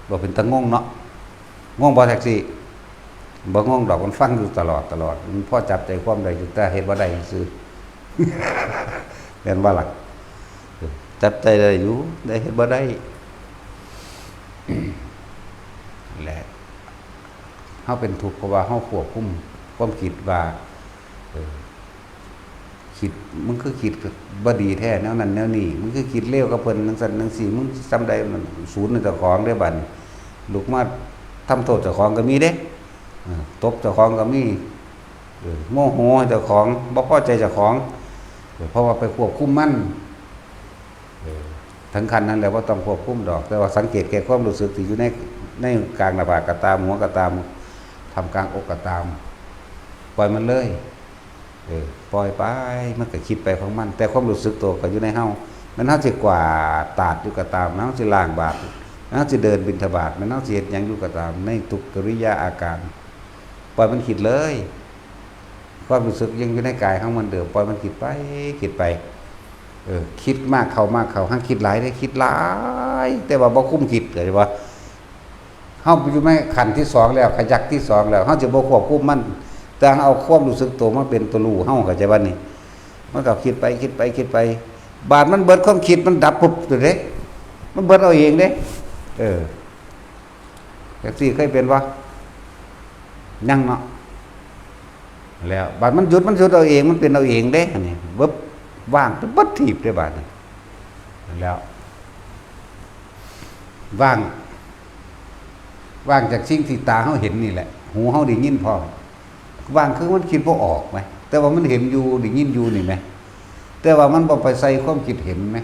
บ่เป็นตางงเนาะ งงบ่แท็กซี่ บ่งงดอก มันฟังอยู่ตลอด ตลอด มันพอจับใจความได้อยู่ แต่เฮ็ดบ่ได้ซื่อ แม่นบ่ล่ะ จับใจได้อยู่ แต่เฮ็ดบ่ได้ และ เฮาเป็นทุกข์ เพราะว่าเฮาควบคุมความคิดว่า เออ คิด มึงคือคิดบ่ดีแท้ แนวนั้นแนวนี้ มึงคือคิดเลวกับเพิ่นจั่งซั้นจั่งซี้ มึงส่ำใด มันสูนเจ้าของเด้บัดนี้ ลุกมาทำโทษเจ้าของก็มีเด้ เออ ตบเจ้าของก็มี เออ โมโหเจ้าของ บ่พอใจเจ้าของ เออ เพราะว่าไปควบคุมมัน เออ ถึงขั้นนั้นแล้วบ่ต้องควบคุมดอก แต่ว่าสังเกตแก่ความรู้สึกที่อยู่ใน ในกลางหน้าผากก็ตาม หัวก็ตาม ท่ามกลางอกก็ตาม ปล่อยมันเลย เออ ปล่อยไป มันก็คิดไปของมัน แต่ความรู้สึกตัวก็อยู่ในเฮา แม่นเฮาสิกวาดตาดอยู่ก็ตาม แม่นเฮาสิล้างบาตร แม่นเฮาสิเดินบิณฑบาต แม่นเฮาสิเฮ็ดหยังอยู่ก็ตาม ในทุกกิริยาอาการ ปล่อยมันคิดเลย ความรู้สึกยังอยู่ในกายของมันเดิม ปล่อยมันคิดไป คิดไป เออ คิดมากเข้ามากเข้า ห้ามคิดหลายเด้ คิดหลาย แต่ว่าบ่คุมคิด เข้าใจบ่ เฮาอยู่ในขั้นที่สองแล้ว ขยักที่สองแล้ว เฮาสิบ่ควบคุมมัน แต่เอาความรู้สึกตัวมาเป็นตัวรู้เฮา เข้าใจบ่นี่ มันก็คิดไป คิดไป คิดไป บาดมันเบิดความคิด มันดับปุ๊บ ตัวเด้ มันเบิดเอาเองเด้ เออ จั่งซี้เคยเป็นบ่ ยังเนาะ แล้วบาดมันหยุด มันหยุดเอาเอง มันเป็นเอาเองเด้ อันนี้ เบิบ ว่างไปเบิดทีบเด้บาดนี้ แล้ว ว่าง ว่างจากสิ่งที่ตาเฮาเห็นนี่แหละ หูเฮาได้ยินพร้อม ว่างคือมันคิดบ่ออกไหม แต่ว่ามันเห็นอยู่ ได้ยินอยู่นี่ไหม แต่ว่ามันบ่ไปใส่ความคิดเห็นไหม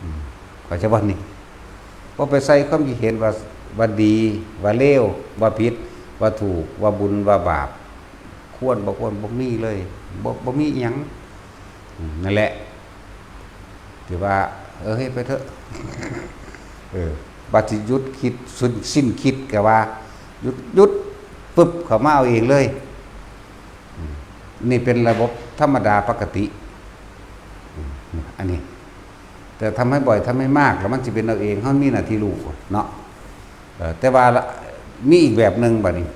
อืม เข้าใจบ่นี่ บ่ไปใส่ความคิดเห็นว่า ว่าดี ว่าเลว ว่าผิด บ่ ว่าถูกว่าบุญว่าบาป ควรบ่ควร บ่มีเลย บ่บ่มีอิหยัง อืม นั่นแหละ ที่ว่า เออ เฮ็ดไปเถอะ เออ บัดสิหยุดคิด สิ้น สิ้นคิดก็ว่า หยุด หยุด ปึ๊บ เข้ามาเอาเองเลย อืม นี่เป็นระบบธรรมดาปกติ อืม อันนี้ แต่ทำให้บ่อย ทำให้มาก แล้วมันสิเป็นเอาเอง เฮามีหน้าที่รู้เนาะ เอ่อ แต่ว่าละ มีอีกแบบหนึ่งบัดนี้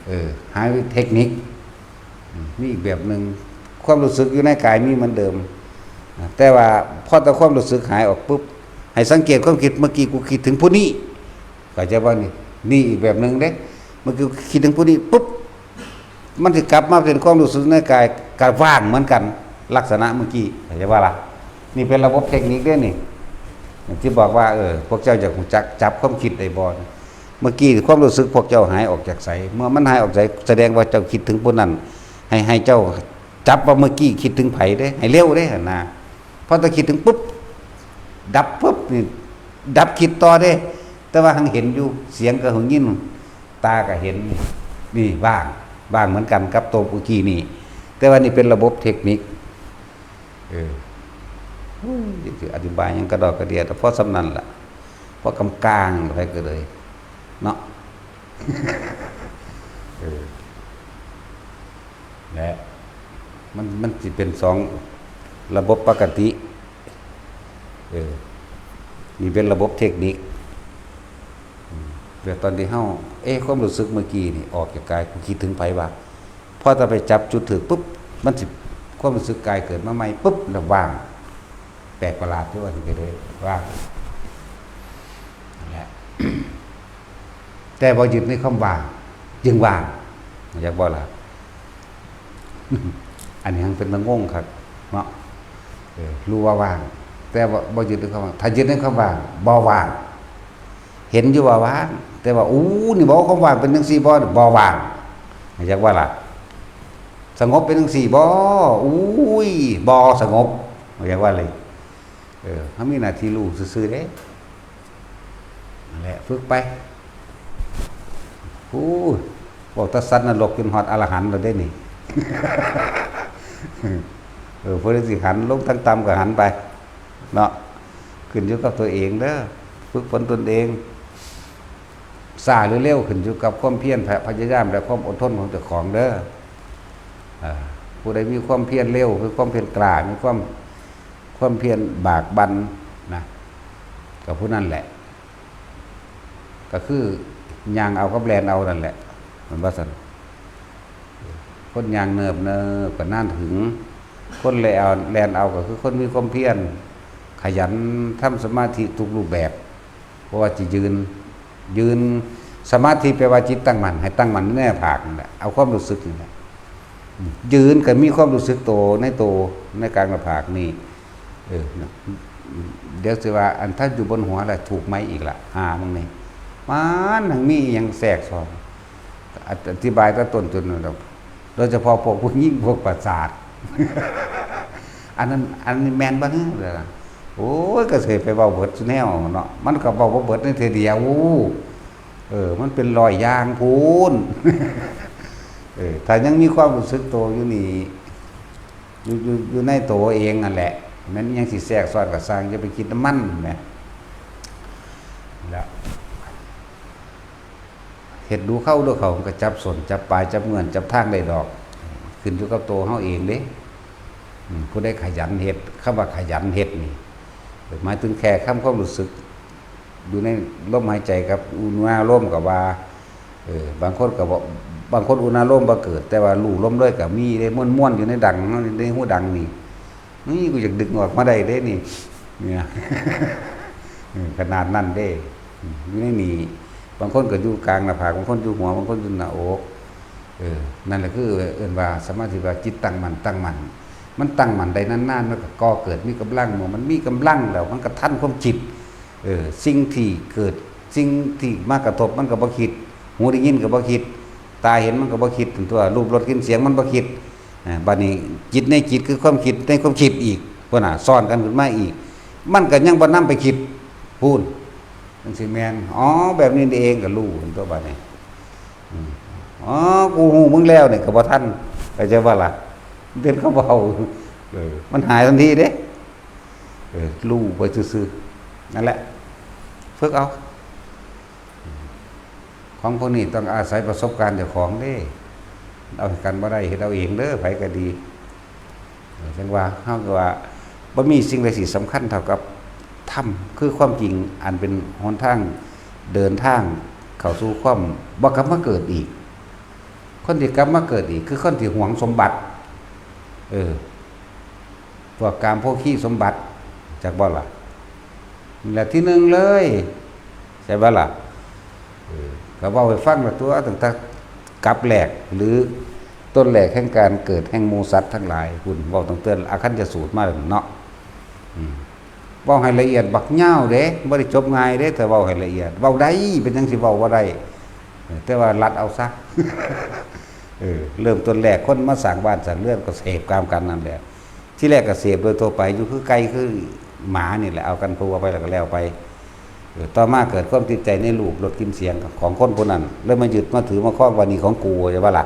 เออ หาเทคนิค อืม มีอีกแบบหนึ่ง ความรู้สึกอยู่ในกายมีเหมือนเดิม อ่ะ แต่ว่าพอแต่ความรู้สึกหายออกปุ๊บ ให้สังเกตความคิด เมื่อกี้กูคิดถึงผู้นี้ เข้าใจบ่นี่ นี่อีกแบบหนึ่งเด้ เมื่อกี้กูคิดถึงผู้นี้ปุ๊บ มันสิกลับมาเป็นความรู้สึกในกาย ก็ว่างเหมือนกัน ลักษณะเมื่อกี้ เข้าใจบ่ล่ะ นี่เป็นระบบเทคนิคเด้นี่ ที่บอกว่า เออ พวกเจ้าอยากรู้จักจับความคิดได้บ่ เมื่อกี้ความรู้สึกพวกเจ้าหายออกจากไส เมื่อมันหายออกไส แสดงว่าเจ้าคิดถึงผู้นั้น ให้ ให้เจ้าจับว่าเมื่อกี้คิดถึงไผเด้ ให้เร็วเด้หั่นนะ พอแต่คิดถึงปุ๊บ ดับปุ๊บนี่ ดับคิดต่อเด้ แต่ว่าหังเห็นอยู่ เสียงก็หึงยิน ตาก็เห็น นี่ว่าง ว่างเหมือนกันกับตัวเมื่อกี้นี่ แต่ว่านี่เป็นระบบเทคนิค เออ อุ้ย สิอธิบายหยังกระดอกกระเดีย แต่พอส่ำนั้นล่ะ พอกำกลางไปก็เลย เนาะ เออ และ มัน มันสิเป็นสองระบบปกติ เออ นี่เป็นระบบเทคนิค อืม แบบตอนที่เฮา เอ๊ะ ความรู้สึกเมื่อกี้นี่ออกจากกาย กูคิดถึงไผวะ พอจะไปจับจุดถืกปุ๊บ มันสิ ความรู้สึกกายเกิดมาใหม่ปุ๊บ แล้วว่าง แปลกประหลาดที่ว่าสิไปเลย ว่าง นั่นแหละ แต่บ่ยึดในความว่าง จึงว่าง อยากบ่ล่ะ อันนี้ยังเป็นตะงงครับ เนาะ เออ รู้ว่าว่าง แต่ว่าบ่ยึดในความว่าง ถ้ายึดในความว่าง บ่ว่าง เห็นอยู่ว่าว่าง แต่ว่า อู้ นี่บ่ ความว่างเป็นจังซี่บ่ บ่ว่าง อยากว่าล่ะ สงบเป็นจังซี่บ่ อู้ย บ่สงบ อยากว่าเลย เออ เฮามีหน้าที่รู้ซื่อๆเด้ นั่นแหละ ฝึกไป โอ้ย บอกแต่สัตว์นรกจนฮอดอรหันต์แล้วเด้นี่ เออ ผู้ใดสิหันลงทางต่ำก็หันไป เนาะ ขึ้นอยู่กับตัวเองเด้อ ฝึกฝนตนเอง ช้าหรือเร็วขึ้นอยู่กับความเพียร พยายาม และความอดทนของเจ้าของเด้อ เอ่อ ผู้ใดมีความเพียรเร็ว มีความเพียรกล้า มีความ ความเพียรบากบั่นนะ ก็ผู้นั้นแหละ ก็คือย่างเอากับแล่นเอานั่นแหละ มันว่าซั่น คนย่างเนิบๆก็นานถึง คนแล่นเอา แล่นเอาก็คือคนมีความเพียร ขยันทำสมาธิทุกรูปแบบ บ่ว่าสิยืน ยืน สมาธิแปลว่าจิตตั้งมั่น ให้ตั้งมั่นในหน้าผากนั่นแหละ เอาความรู้สึกนี่แหละ ยืนก็มีความรู้สึกโตในโต ในกลางหน้าผากนี่ เออ เดี๋ยวสิว่า อันถ้าอยู่บนหัวล่ะถูกไหมอีกล่ะ หามึงนี่ มันยังมีอีหยังแทรกซ้อน อธิบายแต่ต้นจนนั่นดอก โดยเฉพาะพวกผู้หญิง พวกประสาท อันนั้น อันนี้แม่นบ่ เด้อ โอ้ย ก็สิไปเว้าเบิดซุแนวเนาะ มันก็เว้าบ่เบิดในเทื่อเดียว เออ มันเป็นร้อยอย่างพู้น เออ ถ้ายังมีความรู้สึกโตอยู่นี่ อยู่ อยู่ อยู่ในโตเองนั่นแหละ แม่นยังสิแทรกซ้อนก็ซ่าง อย่าไปคิดนำมันแหม แล้ว เฮ็ดดูเข้าดูเข้า มันก็จับส้นจับปลาย จับเงื่อนจับทางได้ดอก ขึ้นอยู่กับโตเฮาเองเด้ อืม ผู้ใดขยันเฮ็ด คำว่าขยันเฮ็ดนี่ หมายถึงแค่คำความรู้สึก อยู่ในลมหายใจกับอุณาโลมก็ว่า เออ บางคนก็บอก บางคนอุณาโลมบ่เกิด แต่ว่ารู้ลมเลยก็มีเด้ ม่วนๆอยู่ในดัง ในหูดังนี่ นี่กูอยากดึงออกมาได้เด้นี่ เนี่ย เออ ขนาดนั้นเด้ อืม อยู่ในนี่ บางคนก็อยู่กลางหน้าผาก บางคนอยู่หัว บางคนอยู่หน้าอก เออ นั่นแหละคือเอิ้นว่าสมาธิ ว่าจิตตั้งมั่น ตั้งมั่น มันตั้งมั่นได้นานๆ มันก็ก่อเกิดมีกำลัง เมื่อมันมีกำลังแล้ว มันก็ทันความคิด เออ สิ่งที่เกิด สิ่งที่มากระทบมันก็บ่คิด หูได้ยินก็บ่คิด ตาเห็นมันก็บ่คิด ตัวรูปรสกลิ่นเสียงมันบ่คิด อ่า บัดนี้จิตในจิตคือความคิดในความคิดอีก พุ้นน่ะ ซ้อนกันขึ้นมาอีก มันก็ยังบ่นำไปคิด พู้น จั่งซี้แม่น อ๋อ แบบนี้นี่เอง ก็รู้ เห็นตัวบัดนี้ อืม อ๋อ กูฮู้มึงแล้วนี่ก็บ่ทัน เข้าใจบ่ล่ะ เด่นเขาเบา เออ มันหายทันทีเด้ เออ รู้ไปซื่อๆ นั่นแหละ ฝึกเอา ของพวกนี้ต้องอาศัยประสบการณ์เจ้าของเด้ เอาให้กันบ่ได้ เฮ็ดเอาเองเด้อ ไผก็ดี เออ จั่งว่า เฮาก็ว่า บ่มีสิ่งใดสิสำคัญเท่ากับธรรม คือความจริงอันเป็นหนทางเดินทางเข้าสู่ความบ่กลับมาเกิดอีก คนที่กลับมาเกิดอีก คือคนที่หวงสมบัติ เออ พวกกามโภคีสมบัติ จักบ่ล่ะ นี่แหละที่หนึ่งเลย ใช่บ่ล่ะ เออ ก็เว้าให้ฟังละตัว ตั้งแต่กับแรก หรือต้นแรกแห่งการเกิดแห่งหมู่สัตว์ทั้งหลาย พุ้น เว้าตั้งแต่อาคัญจะสูตรมาแล้วเนาะ อืม เว้าให้ละเอียดบักยาวเด้ บ่ได้จบง่ายเด้ ถ้าเว้าให้ละเอียด เว้าได้ เป็นหยังสิเว้าบ่ได้ เออ แต่ว่าลัดเอาซะ เออ เริ่มต้นแรกคนมาสร้างบ้านสร้างเรือนก็เสพกามกันนั่นแหละ ที่แรกก็เสพโดยทั่วไปอยู่คือไก่คือหมานี่แหละ เอากันทั่วไปแล้วก็แล้วไป เออ ต่อมาเกิดความติดใจในรูปรสกลิ่นเสียงของคนผู้นั้น แล้วมายึดมาถือมาครองว่านี่ของกู ใช่ปะล่ะ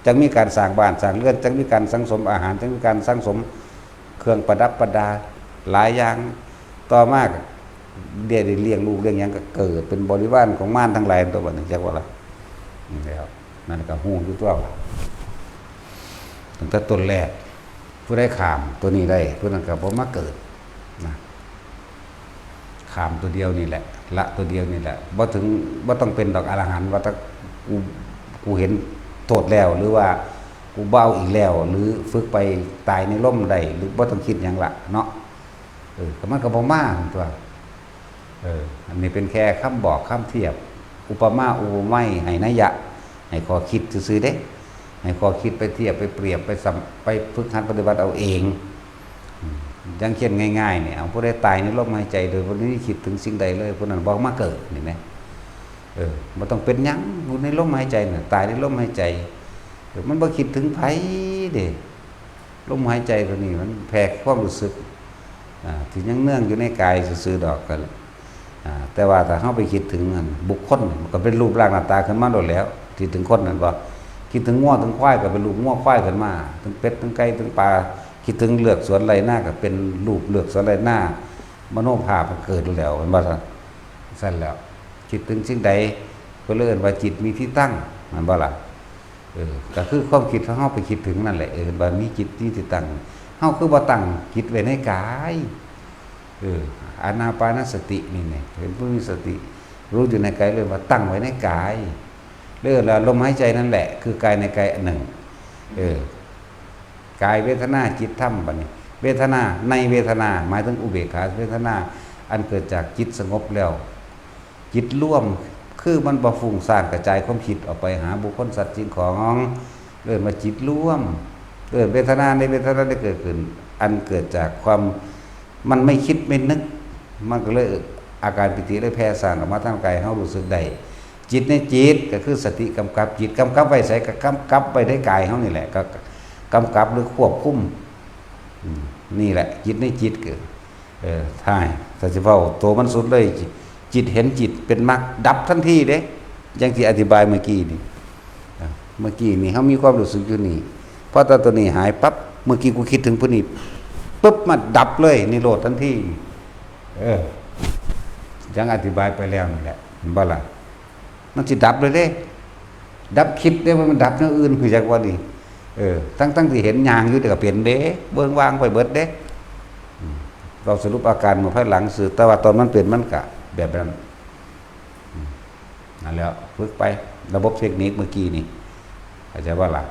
จั่งมีการสร้างบ้านสร้างเรือน จั่งมีการสั่งสมอาหาร จั่งมีการสั่งสมเครื่องประดับประดาหลายอย่าง ต่อมาก็ได้เลี้ยงลูกเลี้ยงหยังก็เกิดเป็นบริวารของมารทั้งหลายตัวบัดนี้ จักว่าล่ะ นี่แล้ว นั่นก็ฮู้อยู่ตัวว่า ตั้งแต่ต้นแรก ผู้ใดข้ามตัวนี้ได้ ผู้นั้นก็บ่มาเกิดนะ ข้ามตัวเดียวนี่แหละ ละตัวเดียวนี่แหละ บ่ถึง บ่ต้องเป็นดอกอรหันต์ ว่าแต่กู กูเห็นโทษแล้ว หรือว่ากูบ่เอาอีกแล้ว หรือฝึกไปตายในลมได้ หรือบ่ต้องคิดหยังละเนาะ เออ ก็มันก็บ่มาตัว เออ อันนี้เป็นแค่คำบอกคำเทียบ อุปมาอุปไมยให้นัยยะ ให้ข้อคิดซื่อๆเด้ ให้ข้อคิดไปเทียบไปเปรียบไปสัม ไปฝึกหัดปฏิบัติเอาเอง อืม อย่างเช่นง่ายๆเนี่ย เอาผู้ใดตายในลมหายใจโดยบ่ได้คิดถึงสิ่งใดเลย ผู้นั้นบ่มาเกิด นี่นะ เออ บ่ต้องเป็นหยัง อยู่ในลมหายใจน่ะ ตายในลมหายใจ เออ มันบ่คิดถึงไผเด้ ลมหายใจตัวนี้มันแผ่ความรู้สึก อ่า ที่ยังเนืองอยู่ในกายซื่อๆดอก ก็ อ่า แต่ว่าถ้าเฮาไปคิดถึงอันบุคคล มันก็เป็นรูปร่างหน้าตาขึ้นมาโลดแล้ว คิดถึงคนนั่นบ่ คิดถึงงัวถึงควายก็เป็นรูปงัวควายขึ้นมา ถึงเป็ดถึงไก่ถึงปลา คิดถึงเฮือนสวนไร่นาก็เป็นรูปเฮือนสวนไร่นา มโนภาพมันเกิดแล้ว แม่นบ่ซั่น ซั่นแล้ว คิดถึงสิ่งใด เพิ่นเลยเอิ้นว่าจิตมีที่ตั้ง แม่นบ่ล่ะ เออ ก็คือความคิดของเฮาไปคิดถึงนั่นแหละ เออ ว่ามีจิตมีที่ตั้ง เฮาคือบ่ตั้งจิตไว้ในกาย เออ อานาปานสตินี่เนี่ย เป็นผู้มีสติ รู้อยู่ในกาย เรียกว่าตั้งไว้ในกาย เรียกว่าลมหายใจนั่นแหละ คือกายในกายอันหนึ่ง เออ กายเวทนาจิตธรรม บัดนี้ เวทนาในเวทนา หมายถึงอุเบกขาเวทนา อันเกิดจากจิตสงบแล้ว จิตรวม คือมันบ่ฟุ้งซ่านกระจายความคิดออกไปหาบุคคลสัตว์สิ่งของ เอิ้นว่าจิตรวม เอิ้นเวทนาในเวทนาได้เกิดขึ้น อันเกิดจากความ มันไม่คิดไม่นึก มันก็เลยอาการปีติเลยแผ่ซ่านออกมาทางกาย เฮารู้สึกได้ จิตในจิตก็คือสติกำกับจิต กำกับไว้ไส ก็กำกับไว้ในกายเฮานี่แหละ ก็กำกับหรือควบคุม อืม นี่แหละ จิตในจิตก็ เออ ถ้า ถ้าสิเว้าโตมันสุดเลย จิต จิตเห็นจิตเป็นมรรค ดับทันทีเด้ อย่างที่อธิบายเมื่อกี้นี่ อ่ะ เมื่อกี้นี่เฮามีความรู้สึกอยู่นี่ พอตอนตัวนี้หายปั๊บ เมื่อกี้กูคิดถึงผู้นี้ปุ๊บ มาดับเลย นิโรธทันที เออ อย่างอธิบายไปแล้วนั่นแหละ เห็นบ่ล่ะ มันสิดับเลยเด้ ดับคิดเด้ มันดับแนวอื่น คือจักว่านี่ เออ ทั้งๆที่เห็นย่างอยู่ แต่ก็เป็นเด้ เบิ่งวางไปเบิดเด้ อืม เราสรุปอาการเมื่อภายหลังซื่อ แต่ว่าตอนมันเป็นมันกะแบบนั้น อืม นั่นแหละ ฝึกไป ระบบเทคนิคเมื่อกี้นี่ เข้าใจบ่ล่ะ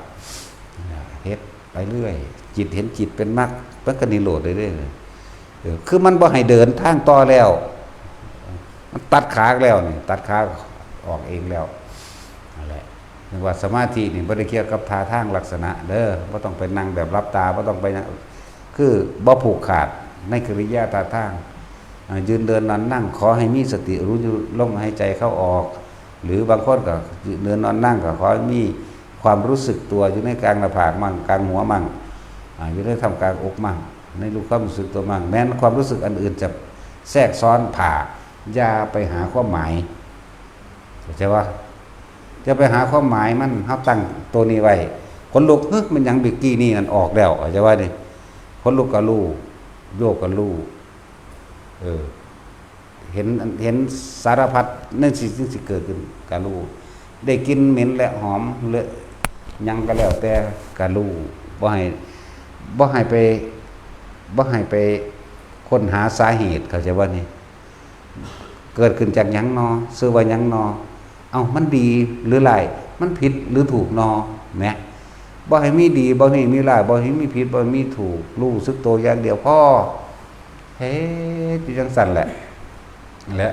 เฮ็ดไปเรื่อย จิตเห็นจิตเป็นมรรค มันก็นิโรธได้เด้ เออ คือมันบ่ให้เดินทางต่อแล้ว มันตัดขาแล้วนี่ ตัดขาออกเองแล้ว นั่นแหละ เรียกว่าสมาธินี่บ่ได้เกี่ยวกับท่าทางลักษณะเด้อ บ่ต้องไปนั่งแบบหลับตา บ่ต้องไปนั่ง คือบ่ผูกขาดในกิริยาท่าทาง อ่า ยืนเดินนอนนั่ง ขอให้มีสติรู้อยู่ลมหายใจเข้าออก หรือบางคนก็ยืนเดินนอนนั่งก็ขอให้มีความรู้สึกตัวอยู่ในกลางหน้าผากมั่ง กลางหัวมั่ง อ่า อยู่ในท่ามกลางอกมั่ง ในรู้ความรู้สึกตัวมั่ง แม้นความรู้สึกอันอื่นจะแทรกซ้อนผ่า อย่าไปหาความหมาย เข้าใจว่า จะไปหาความหมายมัน เฮาตั้งตัวนี้ไว้ ขนลุก เฮ้ย มันหยัง เมื่อกี้นี่นั่นออกแล้ว เข้าใจว่านี่ ขนลุกก็รู้ โยกก็รู้ เออ เห็น เห็นสารพัดในสิ่งที่สิเกิดขึ้นก็รู้ ได้กลิ่นเหม็นและหอม หรือหยังก็แล้วแต่ก็รู้ บ่ให้ บ่ให้ไป บ่ให้ไปค้นหาสาเหตุ เข้าใจว่านี่ เกิดขึ้นจากหยังนอ ชื่อว่าหยังนอ เอ้า มันดีหรือร้าย มันผิดหรือถูกนอ แหม บ่ให้มีดี บ่ให้มีร้าย บ่ให้มีผิด บ่ให้มีถูก รู้สึกตัวอย่างเดียวพอ เฮ็ดอยู่จังซั่นแหละ และ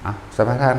อ่ะ สมาทาน